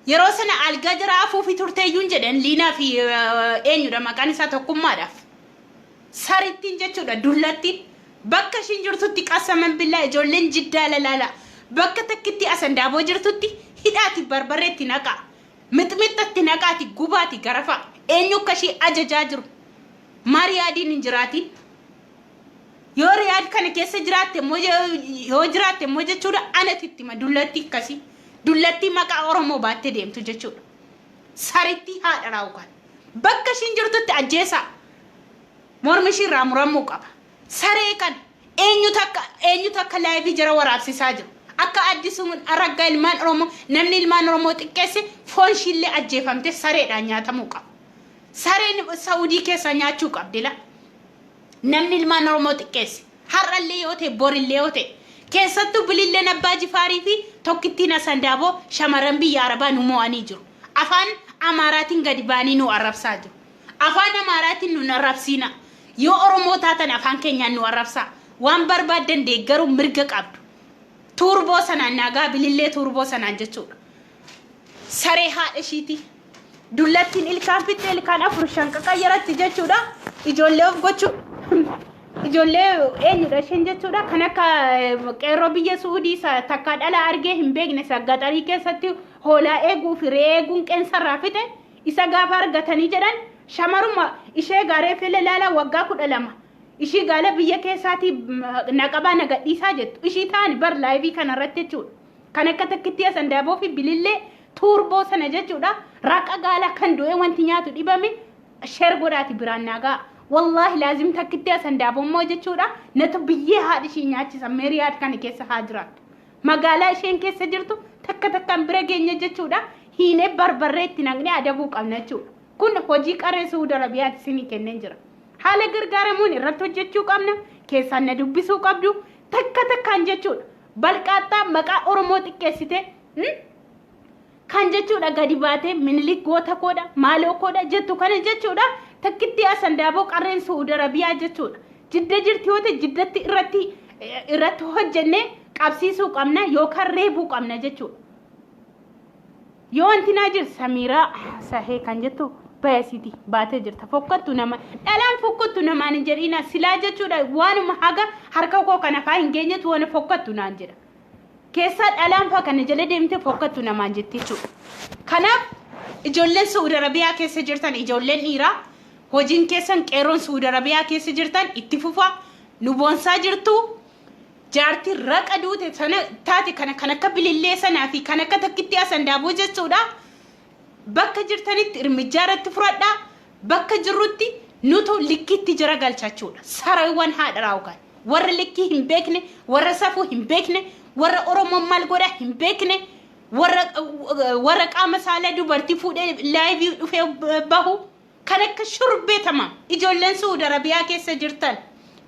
Yeroo sana algaa jara afuufii turte iyyuu jedhan liinaa fi eenyudha maqaan isaa tokkummaadhaaf. Sarittiin jechuudha dullattiin bakka ishiin jirtutti qasaman billaa ijoolleen jiddaa lalaala bakka takkitti asan daaboo jirtutti hidhaati barbarreetti naqaa. Mixmixxatti naqaati gubaati garafa eenyu akka ishii ajajaa jiru. Maa Riyaadiin hin jiraatiin? Yoo Riyaad kana keessa jiraatte immoo yoo jiraatte immoo jechuudha anati itti hima dullattii akkasii. Dullattii maqaa Oromoo baattee deemtu jechuudha. Sarittii haadha raawukaan. Bakka ishiin jirtutti ajjeesaa. Mormi ishii irraa muramuu qaba. Saree kana eenyutu akka live jara waraabsisaa jiru. Akka addisuun raggaa ilmaan Oromoo namni ilmaan Oromoo xiqqeesse foon ishiillee ajjeefamte sareedhaan nyaatamuu qaba. Sareen Saudii keessaa nyaachuu qabdi la. Namni ilmaan Oromoo xiqqeesse har'allee yoo ta'e borillee yoo ta'e keessattuu bililleen abbaa jifaarii fi tokkittiin asandaaboo shamarran biyya Arabaa nu mo'anii jiru. Afaan Amaaraatiin gadi ba'anii nu arrabsaa jiru. Afaan Amaaraatiin nu arrabsiina. Yoo Oromoo taatan afaan keenyaan nu arrabsaa. Waan barbaaddan deeggaruu mirga qabdu. Tuurboo sanaan naagaa bilillee tuurboo sanaan jechuudha. Saree haadha ishiiti. Dullattiin ilkaan fixxee ilkaan afur shan qaqayyaratti jechuudha. Ijoollee of gochuu. Ijoollee eenyudha isheen jechuudha. Kan akka qeerroo biyya Suudii takkaa dhala argee hin beekne isa gaxarii keessatti hoolaa eeguu fi re'ee eeguun qeensarraa fixe isa gaafa argatanii jedhan shamaruma ishee gaaree fele laala waggaa 12 ishii gaala biyya keessaatii naqabaa nagadhiisaa jettu ishii ta'ani bar live kanarratti jechuudha. Kan akka takkitti asandaaboo fi bilillee tuurboo sana jechuudha. Raqa gaala kan du'e wanti nyaatu dhibame share godhaati biraan naagaa. Wallaahi laazim takkitti asandaaboo immoo jechuudha. Natu biyyee haadha ishii nyaachisa meeriyaad kana keessa haa jiraattu. Magaalaa isheen keessa jirtu takka takkaan bira geenya jechuudha. Hiinee barbarree itti naqnee adabuu qabna jechuudha. Kun hojii qarree Suudi Arabiyaati isinii kenneen jira. Haala gargaaramuun irratti hojjechuu qabna. Keessaan na dubbisuu qabdu. Takka takkaan jechuudha. Balqaaxxaa maqaa Oromoo xiqqeessite kan jechuudha gadi baatee minilik goota koodha maaloo koodha jettu kana jechuudha takkitti asandaaboo qarreen Suudi Arabiyaa jechuudha. Jidda jirti yoo ta'e jiddatti irratti hojjennee qabsiisuu qabna yookaan reebuu qabna jechuudha. Yoo wanti naa jiru Samiiraa Sahee kan jettu bayasiiti baatee jirta. Fokkattu nama dhalaan fokkattu namaan hin jedhina silaa jechuudha waanuma haga harka koo kana faa hin geenyetu waan fokkattu naan jedha. Keessaa dhalaan faa kana jala deemtee fokkattu namaan jetti jechuudha. Kanaaf ijoolleen Saudi Arabiyaa keessa jirtan ijoolleen dhiiraa hojiin keessan qeerroon Saudi Arabiyaa keessa jirtan itti fufaa nu boonsaa jirtu. Jaartiin raqa duute sana taate kana kan akka bilillee sanaa fi kan akka takkitti asandaaboo jechuudha. Bakka jirtanitti irmijjaa irratti fudhadhaa. Bakka jirrutti nutu likkitti jira galchachuudha. Sareewwan haadha raawukan. Warra likkii hin beekne, warra safuu hin beekne, warra Oromoon maal godha hin beekne, warra qaama saalaa dubartii fuudhee live dhufee bahu kan akka shurbee tamaam. Ijoolleen Suudi Arabiyaa keessa jirtan.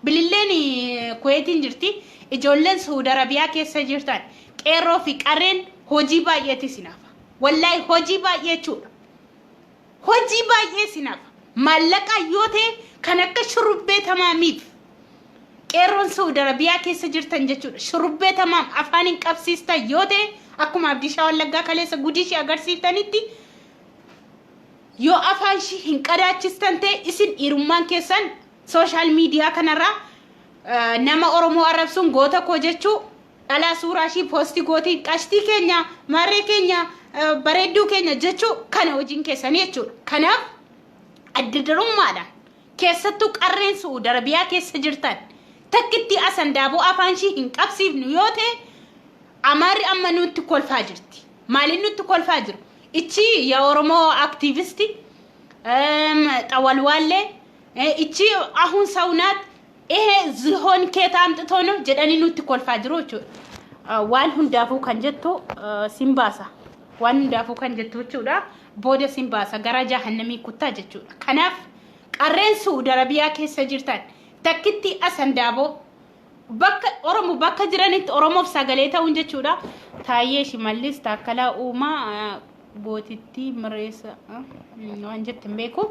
Bililleen Kuweetiin jirti. Ijoolleen Suudi Arabiyaa keessa jirtan. Qeerroo fi qarreen hojii baay'eetu isin hafa. Wallaahi hojii baay'ee jechuudha. Hojii baay'ee isin hafa. Maallaqa yoo ta'e kan akka shurubbee tamaamiif qeerroon Suudi Arabiyaa keessa jirtan jechuudha. Shurubbee tamaam afaan hin qabsiistan yoo ta'e akkuma Abdiishaa Wallaggaa kaleessa gudii ishee agarsiiftanitti yoo afaan ishii hin qadaachistan ta'e isin dhiirummaan keessan social media kanarraa nama Oromoo arrabsuun goota koo jechuu dhalaa suuraa ishii post gootii qashtii keenya maarree keenya bareedduu keenya jechuu kana hojiin keessanii jechuudha. Kanaaf adda durummaadhaan keessattuu qarreen Suudi Arabiyaa keessa jirtan Takkitti asan daaboo afaan ishii hin qabsiifnu yoo ta'e, Amaarri amma nutti kolfaa jirti. Maaliin nutti kolfaa jiru? Ichi yaa Oromoo aktiivisti xawalwaallee ichi ahun sawnaat ይሄ ዝሆን ኬት አምጥቶ ነው jedhanii nutti kolfaa jiru jechuudha. Waan hundaafuu kan jettu sin baasa. Waan hundaafuu kan jettu jechuudha. Booda sin baasa, gara jahannamii kuttaa jechuudha. Kanaaf qarreen Suudi Arabiyaa keessa jirtan, takkitti asan daaboo bakka Oromo bakka jiranitti Oromoof sagalee ta'uun jechuudha. Taayyee Shimallis Taakkalaa Uumaa Gootittii Mireessa waan jette hin beeku.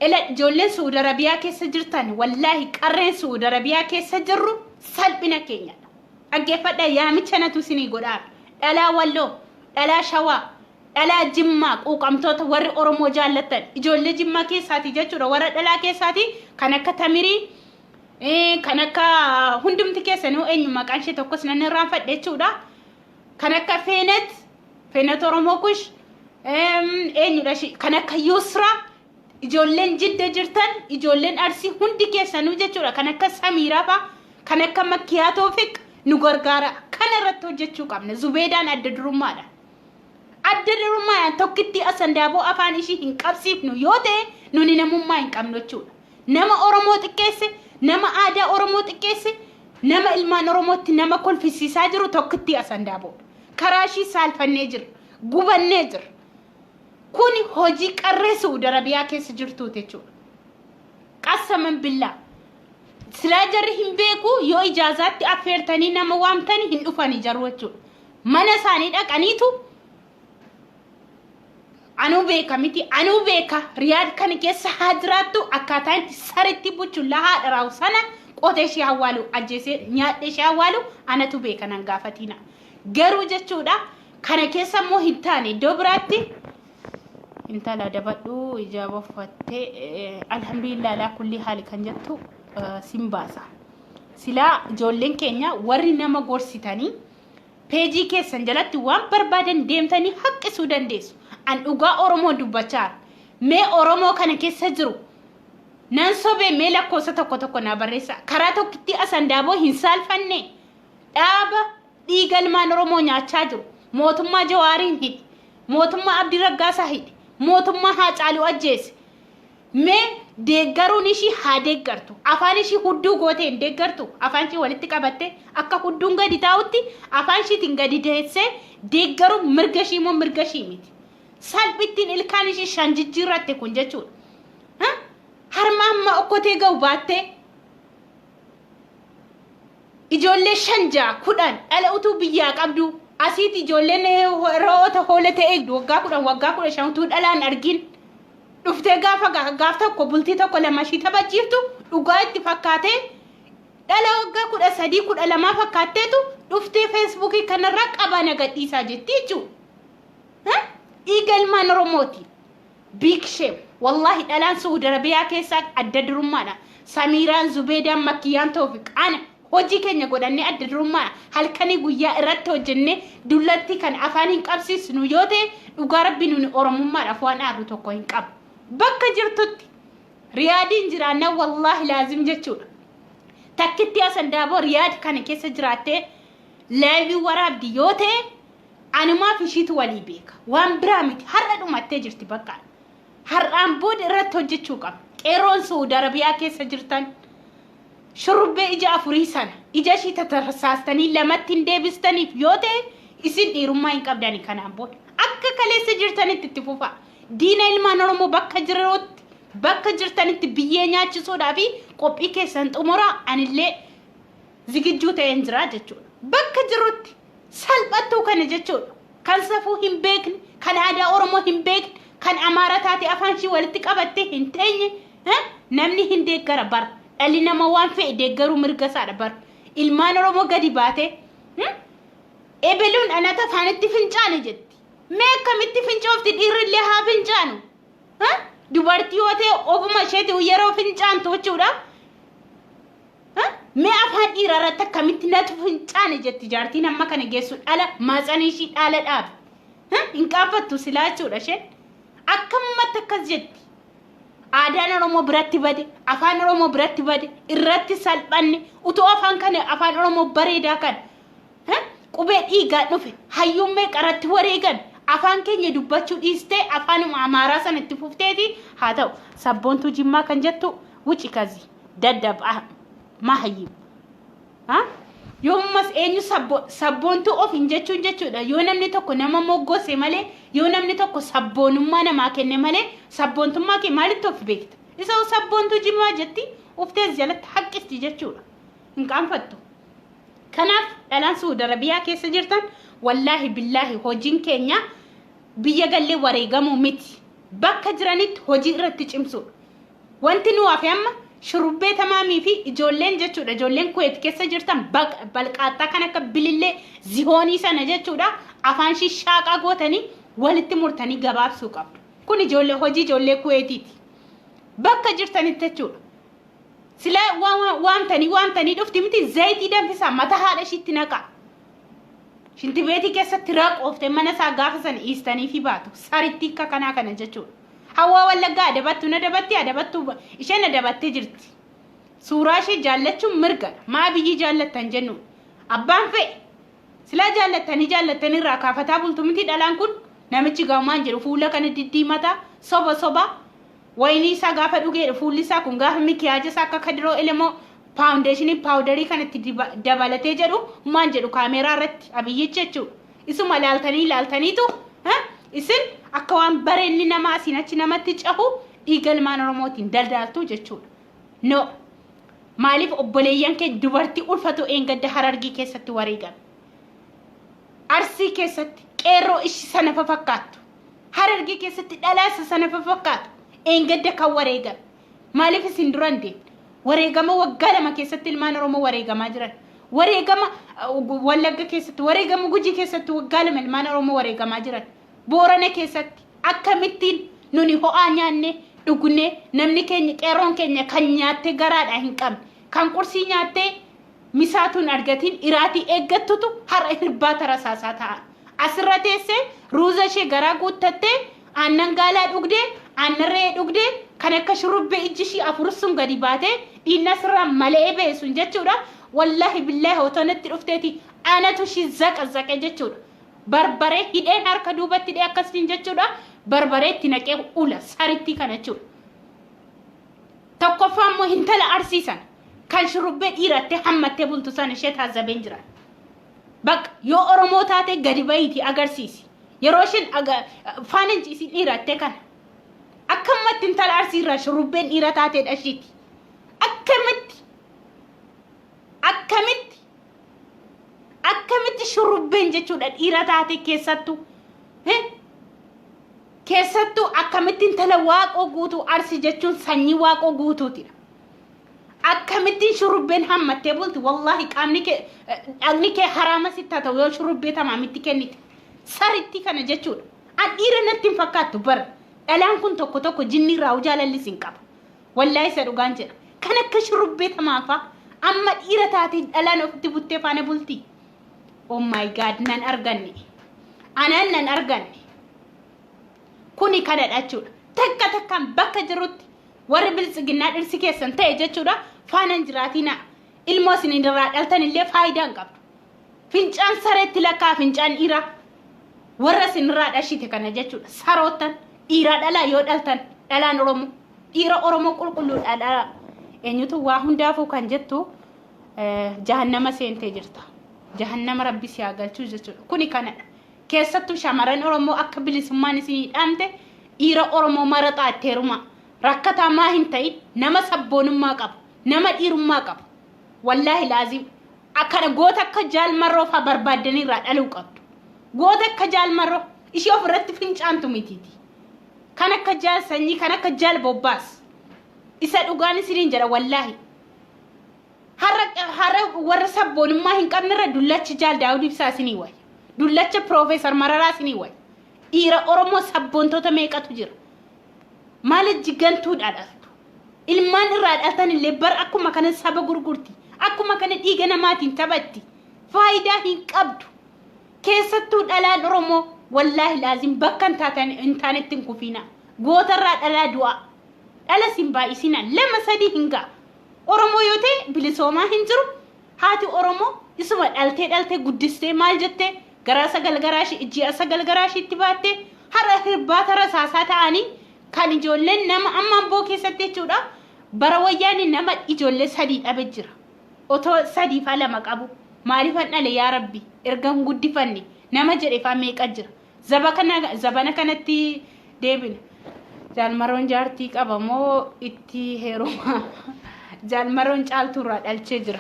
Ela, ijoolleen Suudi Arabiyaa keessa jirtan, wallaahi qarreen Suudi Arabiyaa keessa jirru salphina keenyadha. Dhaggeeffadhaa, yaamicha natu isinii godhaa. Dhalaa Walloo, dhalaa Shawaa, dhalaa Jimmaa, quuqamtoota warri Oromoo jaallattan, ijoollee Jimmaa keessaati jechuudha, warra dhalaa keessaati kan akka Tamirii, kan akka hundumti keessanuu, eenyu maqaan ishee tokkos nan irraanfadhe jechuudha. Kan akka Feenet, Feenet Oromoo Kush, eenyudha, kan akka Yusra, ijoolleen Jidda jirtan, ijoolleen Arsii hundi keessanuu jechuudha, kan akka Samiiraa fa'a, kan akka Makkiyaa Toofiq, nu gargaara. Kana irratti hojjechuu qabna. Zubeedaan adda durummaadha. Adda durummaadhaan tokkitti asan daaboo afaan ishii hin qabsiifnu yoo ta'e, nuni namummaa hin qabnu jechuudha. Nama Oromoo xiqqeesse, nama aadaa Oromoo xiqqeesse, nama ilmaan Oromootti nama kolfisiisaa jiru tokkitti asan daaboodha. Karaa ishii saalfannee jira. Gubannee jira. Kuni hojii qarree Suudi Arabiyaa keessa jirtuuti jechuudha. Qassaman billaa. Silaa jarri hin beeku, yoo ijaazaatti affeertanii nama waamtanii hin dhufanii jaru jechuudha. Mana isaanii dhaqaniitu anuu beeka miti, anuu beeka. Riyaad kana keessa haa jiraattu, akkaataa itti saritti buchullaa haadha raa'u sana qotee ishee awwaalu, ajjeesee nyaadhee ishee awwaalu anatu beeka, nan gaafatiina. Garuu jechuudha, kana keessa immoo hin taane, iddoo biraatti intala dabadhu ijaaba uffattee alhamdulillah alaa kulli haali kan jettu sin baasa. Silaa ijoolleen keenya warri nama gorsitanii peejii keessan jalatti waan barbaadan deemtanii haqqisuu dandeessu. An dhugaa Oromoo dubbachaa. Mee Oromoo kana keessa jiru nan sobee, mee lakkoofsa tokko tokko naa barreessa. Karaa tokkitti asan daaboo hin saalfanne, dhaaba dhiiga ilmaan Oromoo nyaachaa jiru. Mootummaa Jawaariin hidhi. Mootummaa Abdii Raggaasaa hidhi. Mootummaa Haacaaluu ajjeese. Mee deeggaruun ishii haa deeggartu. Afaan ishii hudduu gootee hin deeggartu. Afaan ishii walitti qabattee akka hudduun gadi taa'utti afaan ishiitiin gadi deessee deeggaruun mirga ishii immoo mirga ishii miti. Salphittiin ilkaan ishii shan jijjiirratte kun jechuudha. Harma amma okkotee ga'u baattee, ijoollee 5, 6, 10 dhala utuu biyyaa qabdu, asiiti ijoolleen re'oota hoolota eegdu waggaa 10, waggaa 15 utuu dhalaan argin dhuftee, gaafa gaaf tokko bultii tokko lama ishii taphachiiftu dhugaa itti fakkaatee, dhala waggaa 13, 12 fakkaatteetu dhuftee Feesbuukii kanarraa qabaa na gadhiisaa jetti jechuudha. Dhiiga ilmaan Oromooti. Big shame. Wallahi dhalaan Suudi Arabiyaa keessaa adda durummaadha. Samiiraan, Zubeedaan, Makkiyaan, Toofiq. Ana hojii keenya godhannee adda durummaadha. Halkanii guyyaa irratti hojjennee dullatti kan afaan hin qabsiisnu yoo ta'e, dhugaa rabbi nuni Oromummaadhaaf waan aarru tokko hin qabu. Bakka jirtutti Riyaadiin jiraanna, wallaahi laazim jechuudha. Takkitti asan daaboo Riyaad kana keessa jiraattee live waraabdi yoo ta'e, anumaaf ishiitu walii beeka. Waan biraa miti, har'a dhumattee jirti bakka. Har'aan booda irratti hojjechuu qabna. Qeerroon Suudi Arabiyaa keessa jirtan, shurrubbee ija afurii sana ija ishii tatarsaastanii lamatti hin deebistaniif yoo ta'e, isin dhiirummaa hin qabdani kanaan booda. Akka kaleessa jirtanitti itti fufaa. Diina ilmaan Oromoo bakka jirutti, bakka jirtanitti biyyee nyaachisuudhaa fi qophii keessan xumuraa, anillee zigijjuu ta'een jira jechuudha. Bakka jirutti salphattuu kana jechuudha. Kan safuu hin beekne, kan aadaa Oromoo hin beekne, kan Amaara taate afaan ishii walitti qabattee hin teenye, namni hin deeggara bara. Dhalli namaa waan fe'e deeggaruu mirga isaadha bara. Ilmaan Oromoo gadi baatee ebeluun anata afaanitti fincaane jetti. Mee akkamitti fincoofti? Dhiirri illee haa fincaanu. Dubartii yoo ta'e ofuma isheeti yeroo fincaantu jechuudha. Mee afaan dhiiraa irratti akkamitti natu fincaane jetti jaartiin amma kana geessu, dhala maatsanii ishii dhaala dhaabe. Hin qaanfattu silaa jechuudha isheen. Akkamumatti akkas jetti. Aadaan Oromoo biratti bade, afaan Oromoo biratti bade, irratti salphanne. Utuu afaan kana, afaan Oromoo bareedaa kana, qubee dhiigaa dhufe, hayyuun meeqarratti wareegan, afaan keenya dubbachuu dhiistee afaanuma Amaaraa sana itti fufteeti. Haa ta'u, sabboontuu Jimmaa kan jettu wuci kazi daddab mahayyim. Yoommas eenyu sabboontuu of hin jechuun jechuudha. Yoo namni tokko nama moggose malee, yoo namni tokko sabboonummaa namaa kenne malee, sabboontummaa kee maalitti of beekta? Isa sabboontuu Jimmaa jetti uftees jalatti haqqisti jechuudha. Hin qaanfattu. Kanaaf dhalaan Suudi Arabiyaa keessa jirtan, wallaahi billaahi, hojiin keenya biyya gallee wareegamuu miti. Bakka jiranitti hojii irratti cimsuudha. Wanti nu hafe amma Shurubbee Tamaamii fi ijoolleen jechuudha. Ijoolleen Kuweet keessa jirtan balqaaxxaa kan akka bilillee zihoonii sana jechuudha. Afaan shaaqaa gootanii walitti murtanii gabaabsuu qabdu. Kun ijoollee hojii ijoollee Kuweetiiti. Bakka jirtanitti jechuudha. Sila waamtanii waamtanii dhufti miti, zayitii danfisaa mata haadha ishiitti naqaa. Shintibeetii keessatti raqooftee mana isaa gaafa sana dhiistanii fi baatu. Saritti akka kanaa kana jechuudha. Hawaa Wallaggaa adabattu na adabatti adabattu, isheen adabattee jirti. Suuraa ishee jaallachuun mirgadha. Maa biyyi jaallattan jennu. Abbaan fe'e silaa jaallattanii jaallattanii irraa kaafataa bultu miti dhalaan kun. Namichi gaumaan jedhu fuula kana diddiimataa soba soba wayinii isaa gaafa dhugeedha. Fuulli isaa kun gaafa mikiyaaja isaa akka Kadiroo Elemoo foundation powder kanatti dabalatee jedhu maan jedhu kaameeraa irratti Abiyyichi jechuudha. Isuma ilaaltanii ilaaltaniitu isin akka waan bareenni namaa asiin achi namatti cahu dhiiga ilmaan Oromootiin daldaaltu jechuudha. No. Maaliif obboleeyyan keenya dubartii ulfatu eengadda Harargii keessatti wareegame? Arsii keessatti qeerroo ishi sana fakkaattu. Harargee keessatti dhalaa isa sana fakkaatu eengadda kan wareegame. Maaliif isin dura hin deemne? Wareegama waggaa 2 keessatti ilmaan Oromoo wareegamaa jiran. Wareegama Wallagga keessatti, wareegama Gujii keessatti waggaa 2 ilmaan Oromoo wareegamaa jiran. Boorana keessatti akkamittiin nuni ho'aa nyaanne dhugne, namni keenya, qeerroon keenya kan nyaattee garaadhaa hin qabne, kan qursii nyaattee misaatuun argatiin iraatii eeggattutu har'a hirbaata rasaasaa ta'a. Asirra teessee ruuza ishee garaa guuttattee, aannan gaalaa dhugdee, aannan re'ee dhugdee, kan akka shurrubbee ijji ishii afur sun gadi baatee dhiinna sirraa mala'ee ba'e sun jechuudha. Wallaahi billaahi, otoo natti dhufteeti anatu ishii zaqa zaqe jechuudha. Barbaree hidheen harka duubatti hidhee akkasiin jechuudha. Barbaree itti naqee ula sarittii kana jechuudha. Tokkoffaa immoo intala Arsii sana kan shurrubbee dhiirattee hammattee bultu sana ishee taazabeen jira. Bakka yoo Oromoo taate gadi bahiitii agarsiisi. Yeroo isheen faana hin ciisin dhiirattee kana. Akkamatti intala Arsii irraa shurrubbeen dhiira taateedha ishiiti? Akkamitti? Akkamitti? Akkamitti shurrubbeen jechuudha dhiira taate keessattuu? Keessattuu akkamitti intala Waaqoo Guutuu, Arsii jechuun sanyii Waaqoo Guutuutidha. Akkamittiin shurrubbeen hammattee bulti? Wallaahi, qaamni kee, dhagni kee haraama sitti haa ta'u yoo shurrubbee tamaamitti kennite. Saritti kana jechuudha. An dhiira natti hin fakkaattu bara. Dhalaan kun tokko tokko jinni irraa jaalallis hin qaba. Wallaahi, isa dhugaan jedha. Kan akka shurrubbee tamaafaa amma dhiira taatee dhalaan ofitti buttee faana bulti. Oh my God, nan arganne. Anaan nan arganne. Kuni kanadha jechuudha. Takka takkaan bakka jirutti warri biltsiginnaa dhirsi keessan ta'e jechuudha faana hin jiraatinaa. Ilmoo isin irraa dhaltan illee faayidaa hin qabdu. Fincaan sareetti lakkaa, fincaan dhiiraa. Warra isin irraa dhashite kana jechuudha. Saroottan dhiiraa dhalaa yoo dhaltan, dhalaan Oromoo. Dhiira Oromoo qulqulluudha dhalaa. Eenyutu waa hundaafuu kan jettu jahannama seentee jirta. Jahannama Rabbi si haa galchuu jechuudha. Kuni kanadha. Keessattuu shamarran Oromoo akka bilisummaan isinii dhaamte dhiira Oromoo maraxaa itti heerumaa. Rakkataa maa hin ta'in, nama sabboonummaa qabu, nama dhiirummaa qabu. Wallaahi laazim akkana goota akka Jaal Marroo fa'aa barbaaddanii irraa dhaluu qabdu. Goota akka Jaal Marroo ishee ofirratti fincaantu mitiiti. Kan akka Jaal Sanyii, kan akka Jaal Bobbaas. Isa dhugaan isiniin jedha wallaahi. Har'a warra sabboonummaa hin qabnerra dullachi Jaal Daawud Ibsaa isinii wayya. Dullacha Piroofeesar Mararaa isinii wayya. Dhiira Oromoo sabboontoota meeqatu jira? Maal jigantuudhaa dhaltu? Ilmaan irraa dhaltan illee bar akkuma kana saba gurgurti. Akkuma kana dhiiga namaatiin taphatti. Faayidaa hin qabdu. Keessattuu dhalaan Oromoo, wallaahi laazim, bakka hin taanetti hin kufiina. Gootarraa dhalaa du'aa. Dhalas hin baay'isinaa. Lama sadii hin ga'a. Oromoo yoo ta'e bilisoomaa hin jiru. Haati Oromoo isuma dhaltee dhaltee guddistee maal jettee garaa sagal garaa ishii ji'a sagal garaa ishiitti baattee har'a hirbaata rasaasaa ta'anii kan ijoolleen nama amma amboo keessatti jechuudha bara wayyaanii nama ijoollee sadii dhabe jira. Otoo sadii faa lama qabu maaliifan dhale yaa rabbi erga hin guddifanne nama jedhe faa meeqa jira. Zaba kana zabana kanatti deebina. Jaalmaroon jaartii qaba moo itti heeruma? Jaalmaroon caaltuurraa dhalchee jira.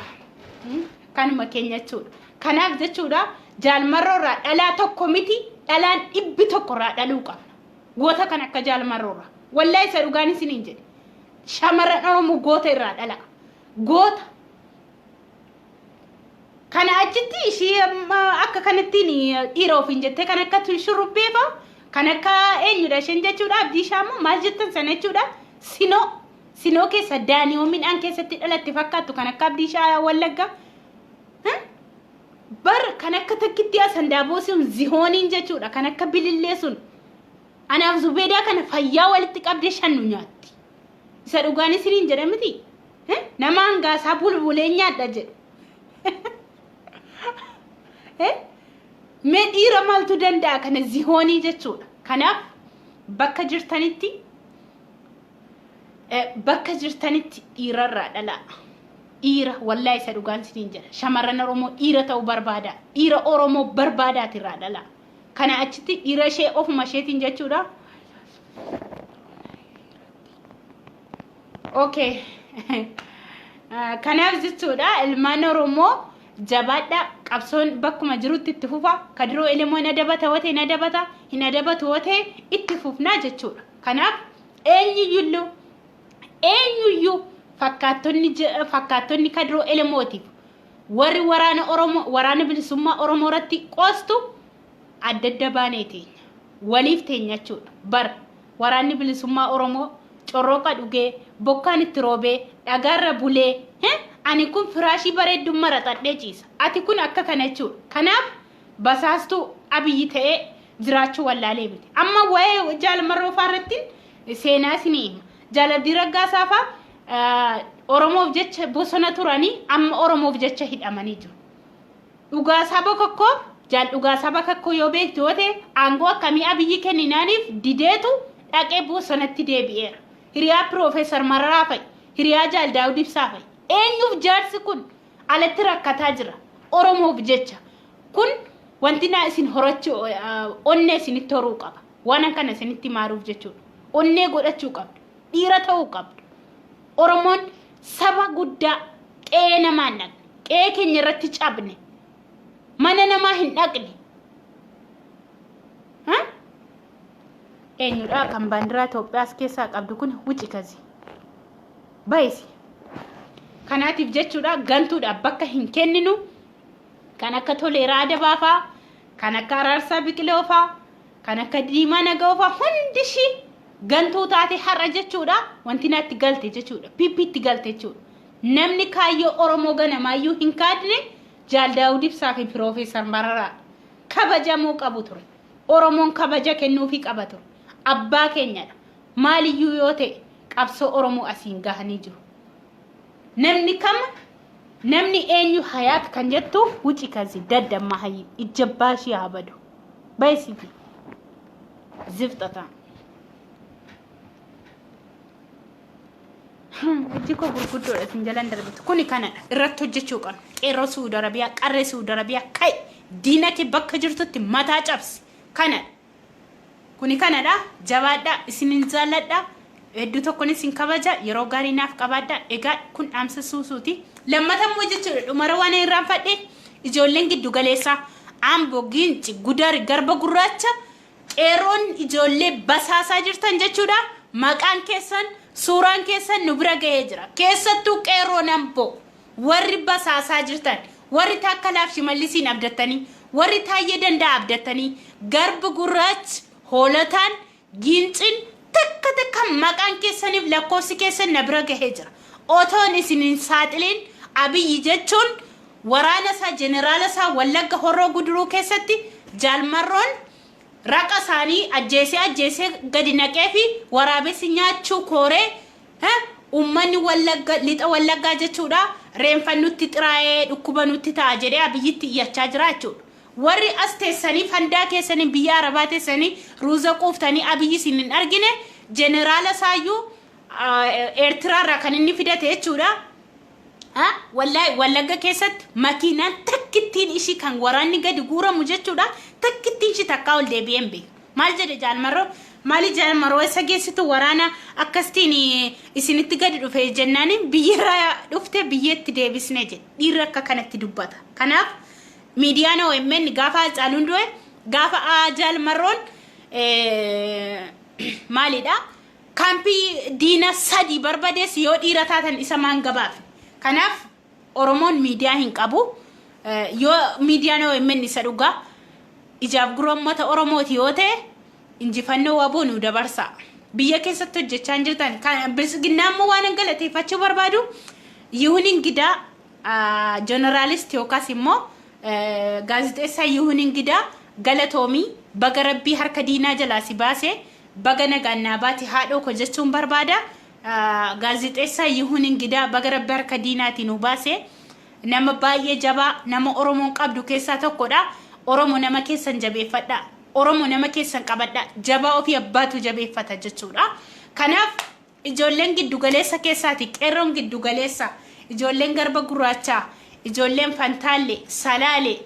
Kanuma keenya jechuudha. Kanaaf jechuudha jaalmarroorraa dhalaa tokko miti dhalaan 100 irraa dhaluu qabna. Goota kan akka jaalmarroorraa. Wallahi isa dhugaan isiniin jedhe. Shamarran Oromoo goota irraa dhalaa. Goota. Kana achitti ishii amma akka kanattiin dhiira ofiin jettee kan akka shurrubbee fa'a kan akka eenyudha isheen jechuudha abdii ishaa immoo maal jettan sana jechuudha sinoo sinoo keessa daaniyoo midhaan keessatti dhalatte fakkaattu kan akka abdii ishaa wallagga bar kan akka takkitti asandaaboo sun zihooniin jechuudha kan akka bilillee sun anaaf zubeedaa kana fayyaa walitti qabdee shan nu nyaatti. Isa dhugaan isiniin jedha miti. Nama hangaasaa bulbulee nyaadha jedhu. Mee dhiira maaltu danda'a kana zihoonii jechuudha. Kanaaf bakka jirtanitti bakka jirtanitti dhiirarraa dhalaa. Dhiira wallaahi isa dhugaan isiniin jedha. Shamarran Oromoo dhiira ta'uu barbaada. Dhiira Oromoo barbaadaatirraa dhalaa. Kana achitti dhiira ishee ofuma isheetiin jechuudha. Okay. Kanaaf jechuudha ilmaan Oromoo jabaadha qabsoon bakkuma jirutti itti fufa kadiroo elemoo hin adabata wate hin adabata hin adabatu wate itti fufnaa jechuudha. Kanaaf eenyuyyuu eenyuyyuu fakkaattonni fakkaattonni kadiroo elemootiif warri waraana Oromoo waraana bilisummaa Oromoo irratti qoostu adda adda baanee teenya. Waliif teenya jechuudha. Bar waraanni bilisummaa Oromoo corroqa dhugee bokkaan itti roobee dhagaarra bulee ani kun firaashii bareedduu maraxadhee ciisa. Ati kun akka kana jechuudha. Kanaaf basaastuu Abiyyi ta'ee jiraachuu wallaalee miti. Amma waa'ee Jaal Marroo fa'aa irratti seenaa isinii hima. Jaal Abdii Raggaasaa fa'aa Oromoof jecha bosona turanii amma Oromoof jecha hidhamanii jiru. Dhugaasaa Bokokkoo, Jaal Dhugaasaa Bakakkoo yoo beektu yoo ta'e aangoo akkamii Abiyyi kenninaaniif dideetu dhaqee bosonatti deebi'eera. Hiriyaa Piroofeesar Mararaa fa'i, hiriyaa Jaal Daawud Ibsaa fa'i. Eenyuuf jaarsi kun alatti rakkataa jira? Oromoof jecha. Kun wanti naa isin horachuu onnee isinitti horuu qaba. Waan kana isinitti maaruuf jechuudha. Onnee godhachuu qabdu. Dhiira ta'uu qabdu. Oromoon saba guddaa qe'ee namaa hin dhaqne. Qe'ee keenya irratti cabne. Mana namaa hin dhaqne. Eenyudha kan baandiraa Itoophiyaa as keessaa qabdu kun wuci kazi. Bayisi. Kanaatiif jechuudha gantuudhaaf bakka hin kenninu. Kan akka Toleeraa Adabaa faa, kan akka Araarsaa Biqiloo faa, kan akka Diimaa Naga'oo faa hundi ishii gantuu taate har'a jechuudha wanti natti galte jechuudha. PPtti galte jechuudha. Namni kaayyoo Oromoo ganamaayyuu hin kaadne Jaal Daawud Ibsaa fi Piroofeesar Mararaa kabajamuu qabu ture. Oromoon kabaja kennuufii qaba ture. Abbaa keenyadha. Maaliyyuu yoo ta'e qabsoo Oromoo asiin gahanii jiru. Namni kama namni eenyu hayaat kan jettu wuci kazi daddamma hayyi ijjabbaa ishii haa badu. Bayisiti. Zifxataa. Ijji koo gurguddoodha isin jalan darbitu. Kuni kanadha. Irratti hojjechuu qabna. Qeerroo Suudi Arabiyaa, qarree Suudi Arabiyaa ka'i. Diina kee bakka jirtutti mataa cabsi. Kanadha. Kuni kanadha. Jabaadha. Isinin jaalladha. Hedduu tokkon isin kabaja. Yeroo gaarii naaf qabaadha. Egaa kun dhaamsa suusuuti. Lammata immoo jechuudha dhumara waan irraanfadhe ijoolleen giddu galeessaa Ambo, Ginci, Gudar, Garba Gurraacha qeerroon ijoollee basaasaa jirtan jechuudha. Maqaan keessan suuraan keessan nu bira ga'ee jira. Keessattuu qeerroon Amboo warri basaasaa jirtan warri Taakkalaaf Shimallisiin abdattanii warri Taayyee Danda'a abdattanii Garba Gurraachi Hoolataan Giinciin takka takka maqaan keessaniif lakkoofsi keessan na bira gahee jira. Otoon isin hin saaxiliin Abiyyi jechuun waraana isaa jeneraala isaa Wallagga Horroo Guduruu keessatti Jaal Marroon raqa isaanii ajjeesee ajjeesee gadi naqee fi waraabessi nyaachuu kooree Uummanni Wallagga, lixa Wallaggaa jechuudha, reenfa nutti xiraa'ee dhukkuba nutti ta'a jedhee Abiyyitti iyyachaa jira jechuudha. Warri as teessanii fandaa keessanii biyya Arabaa teessanii ruuza quuftanii Abiyyi isin hin argine, jeneraala isaayyuu Eertiraarraa kan inni fidate jechuudha. Wallaahi Wallagga keessatti makiinaan takkittiin ishii kan waraanni gadi guuramu jechuudha. Takkittiin ishii takkaa ol deebi'ee hin beeku. Maal jedhe Jaal Marroo? Maali Jaal Marroo eessa geessitu waraana akkastiin isinitti gadi dhufe jennaan biyyarraa dhufte biyyeetti deebisne jedhe. Dhiirri akka kanatti dubbata. Kanaaf miidiyaan OMN gaafa Hacaaluun du'e, gaafa Jaal Marroon maalidha? Kaampii diina 3 barbadeessi yoo dhiira taatan isa maan gabaafi. Kanaaf Oromoon miidiyaa hin qabu. Yoo miidiyaan OMN isa dhugaa ijaaf gurra uummata Oromooti yoo ta'e injifannoo waboo nu dabarsa. Biyya keessatti hojjechaa hin jirtan. Biltsiginnaa immoo waan galateeffachuu barbaadu Yihuun Ingidaa joornaalisti yookaas immoo gaazexeessaa Yihuun Ingidaa galatoomii, baga rabbii harka diinaa jalaa si baase, baga nagaan naa baate haadhoo ko jechuun barbaada. Gaazexeessaa Yihuun Ingidaa baga rabbi harka diinaatii nu baase. Nama baay'ee jabaa nama Oromoon qabdu keessaa tokkodha. Oromo nama keessan jabeeffadha. Oromo nama keessan qabadha. Jabaa ofii abbaatu jabeeffata jechuudha. Kanaaf ijoolleen giddugaleessa keessaati, qeerroon giddugaleessa, ijoolleen Garba Gurraachaa, ijoolleen Fantaalle, Salaale,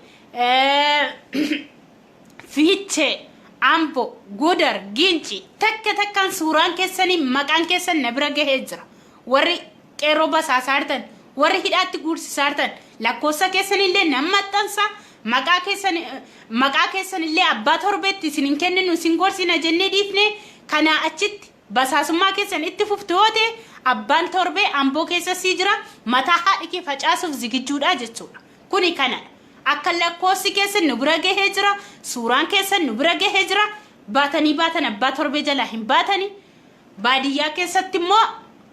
Fiichee, Ambo, Gudar, Ginci, takka takkaan suuraan keessanii maqaan keessan na bira gahee jira. Warri qeerroo basaasaa jirtan, warri hidhaatti guursisaa jirtan, lakkoofsa keessanillee nan maxxansa, maqaa keessanillee abbaa torbeetti isin hin kenninu, isin gorsina jennee dhiifne. Kanaa achitti basaasummaa keessan itti fuftu yoo ta'e abbaan torbee Amboo keessa sii jira, mataa haadhi kee facaasuuf zigijjuudha jechuudha. Kuni kanadha. Akka lakkoofsi keessan nu bira gahee jira, suuraan keessan nu bira gahee jira, baatanii baatan abbaa torbee jalaa hin baatanii. Baadiyyaa keessatti immoo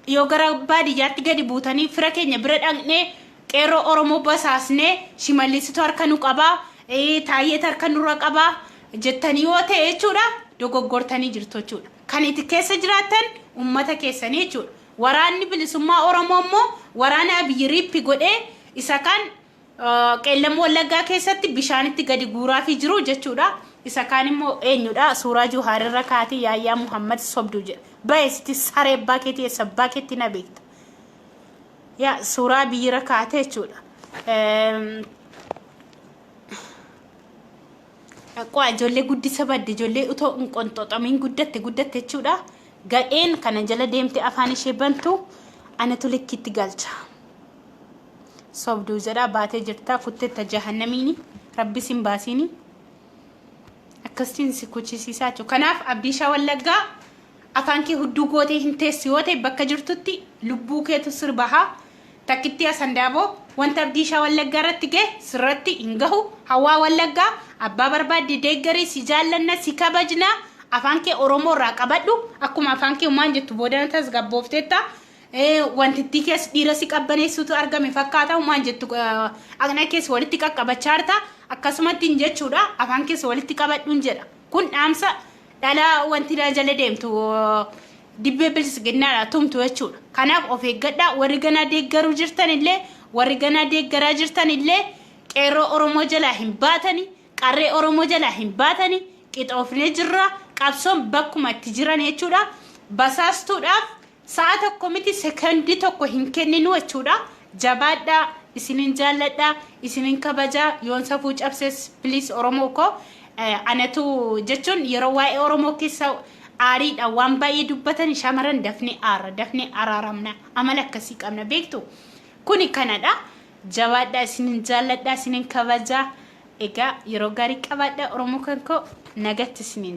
yoo gara baadiyyaatti gadi buutanii fira keenya bira dhaqnee qeerroo Oromoo basaasnee Shimallisitu harka nu qabaa, Taayyeetu harka nurra qabaa jettanii yoo ta'e jechuudha dogoggortanii jirtu jechuudha. Kan itti keessa jiraattan uummata keessanii jechuudha. Waraanni bilisummaa Oromoo immoo waraana Abiyyi riippi godhee isa kan Qeellam Wallaggaa keessatti bishaanitti gadi guuraafii jiru jechuudha. Isa kaan immoo eenyudha? Suuraa Juhaar irra kaatee Yaayyaa Muhammad sobdu jedha. Bahe sitti saree abbaa keetii eessa abbaa keetti na beekta. Yaa suuraa Abiyyi irra kaatee jechuudha. Qo'a ijoollee guddisa badde, ijoollee utoo hin qonxoxamiin guddatte guddatte jechuudha. Gadheen kana jala deemte afaan ishee bantu anatu likkitti galcha. Sobduu jedhaa baatee jirtaa kuttetta jahannamiini rabbi sin baasiini akkasiin si kuchisiisaa jechuudha. Kanaaf Abdiishaa Wallaggaa afaan kee hudduu gootee hin teessu yoo ta'e bakka jirtutti lubbuu keetu sirbahaa. Takkittii Asandaaboo wanta Abdiishaa Wallaggaa irratti gahe sirratti hin gahu. Hawwaa Wallaggaa abbaa barbaadde deeggarii, si jaallanna, si kabajna, afaan kee Oromoo irraa qabadhu, akkuma afaan kee umaan jettu boodana tasgabboofteetta. Wantittii kees dhiira si qabbaneessutu argame fakkaata, umaan jettu aqna kees walitti qaqqabachaa jirta, akkasumatti hin jechuudha, afaan kees walitti qabadhuun jedha. Kun dhaamsa dhala wanti jala deemtu dibbee bilisiginnaadha tumtu jechuudha. Kanaaf of eeggadhaa, warri ganaa deeggaruu jirtan illee, warri ganaa deeggaraa jirtan illee qeerroo Oromoo jalaa hin baatani, qarree Oromoo jalaa hin baatani, qixoofnee jirra, qabsoon bakkuma itti jiran jechuudha. Basaastuudhaaf sa'a tokko miti sekondii tokko hin kenninu jechuudha. Jabaadhaa, isinin jaalladhaa, isinin kabajaa, yoon safuu cabses please Oromoo koo anatu jechuun yeroo waa'ee Oromoo keessa aariidha waan baay'ee dubbatan, shamaran dafnee aarra, dafnee araaramna, amala akkasii qabna beektu. Kuni kanadha. Jabaadhaa, isinin jaalladhaa, isinin kabajaa. Egaa yeroo gaarii qabaadhaa Oromoo kan koo, nagatti isinin.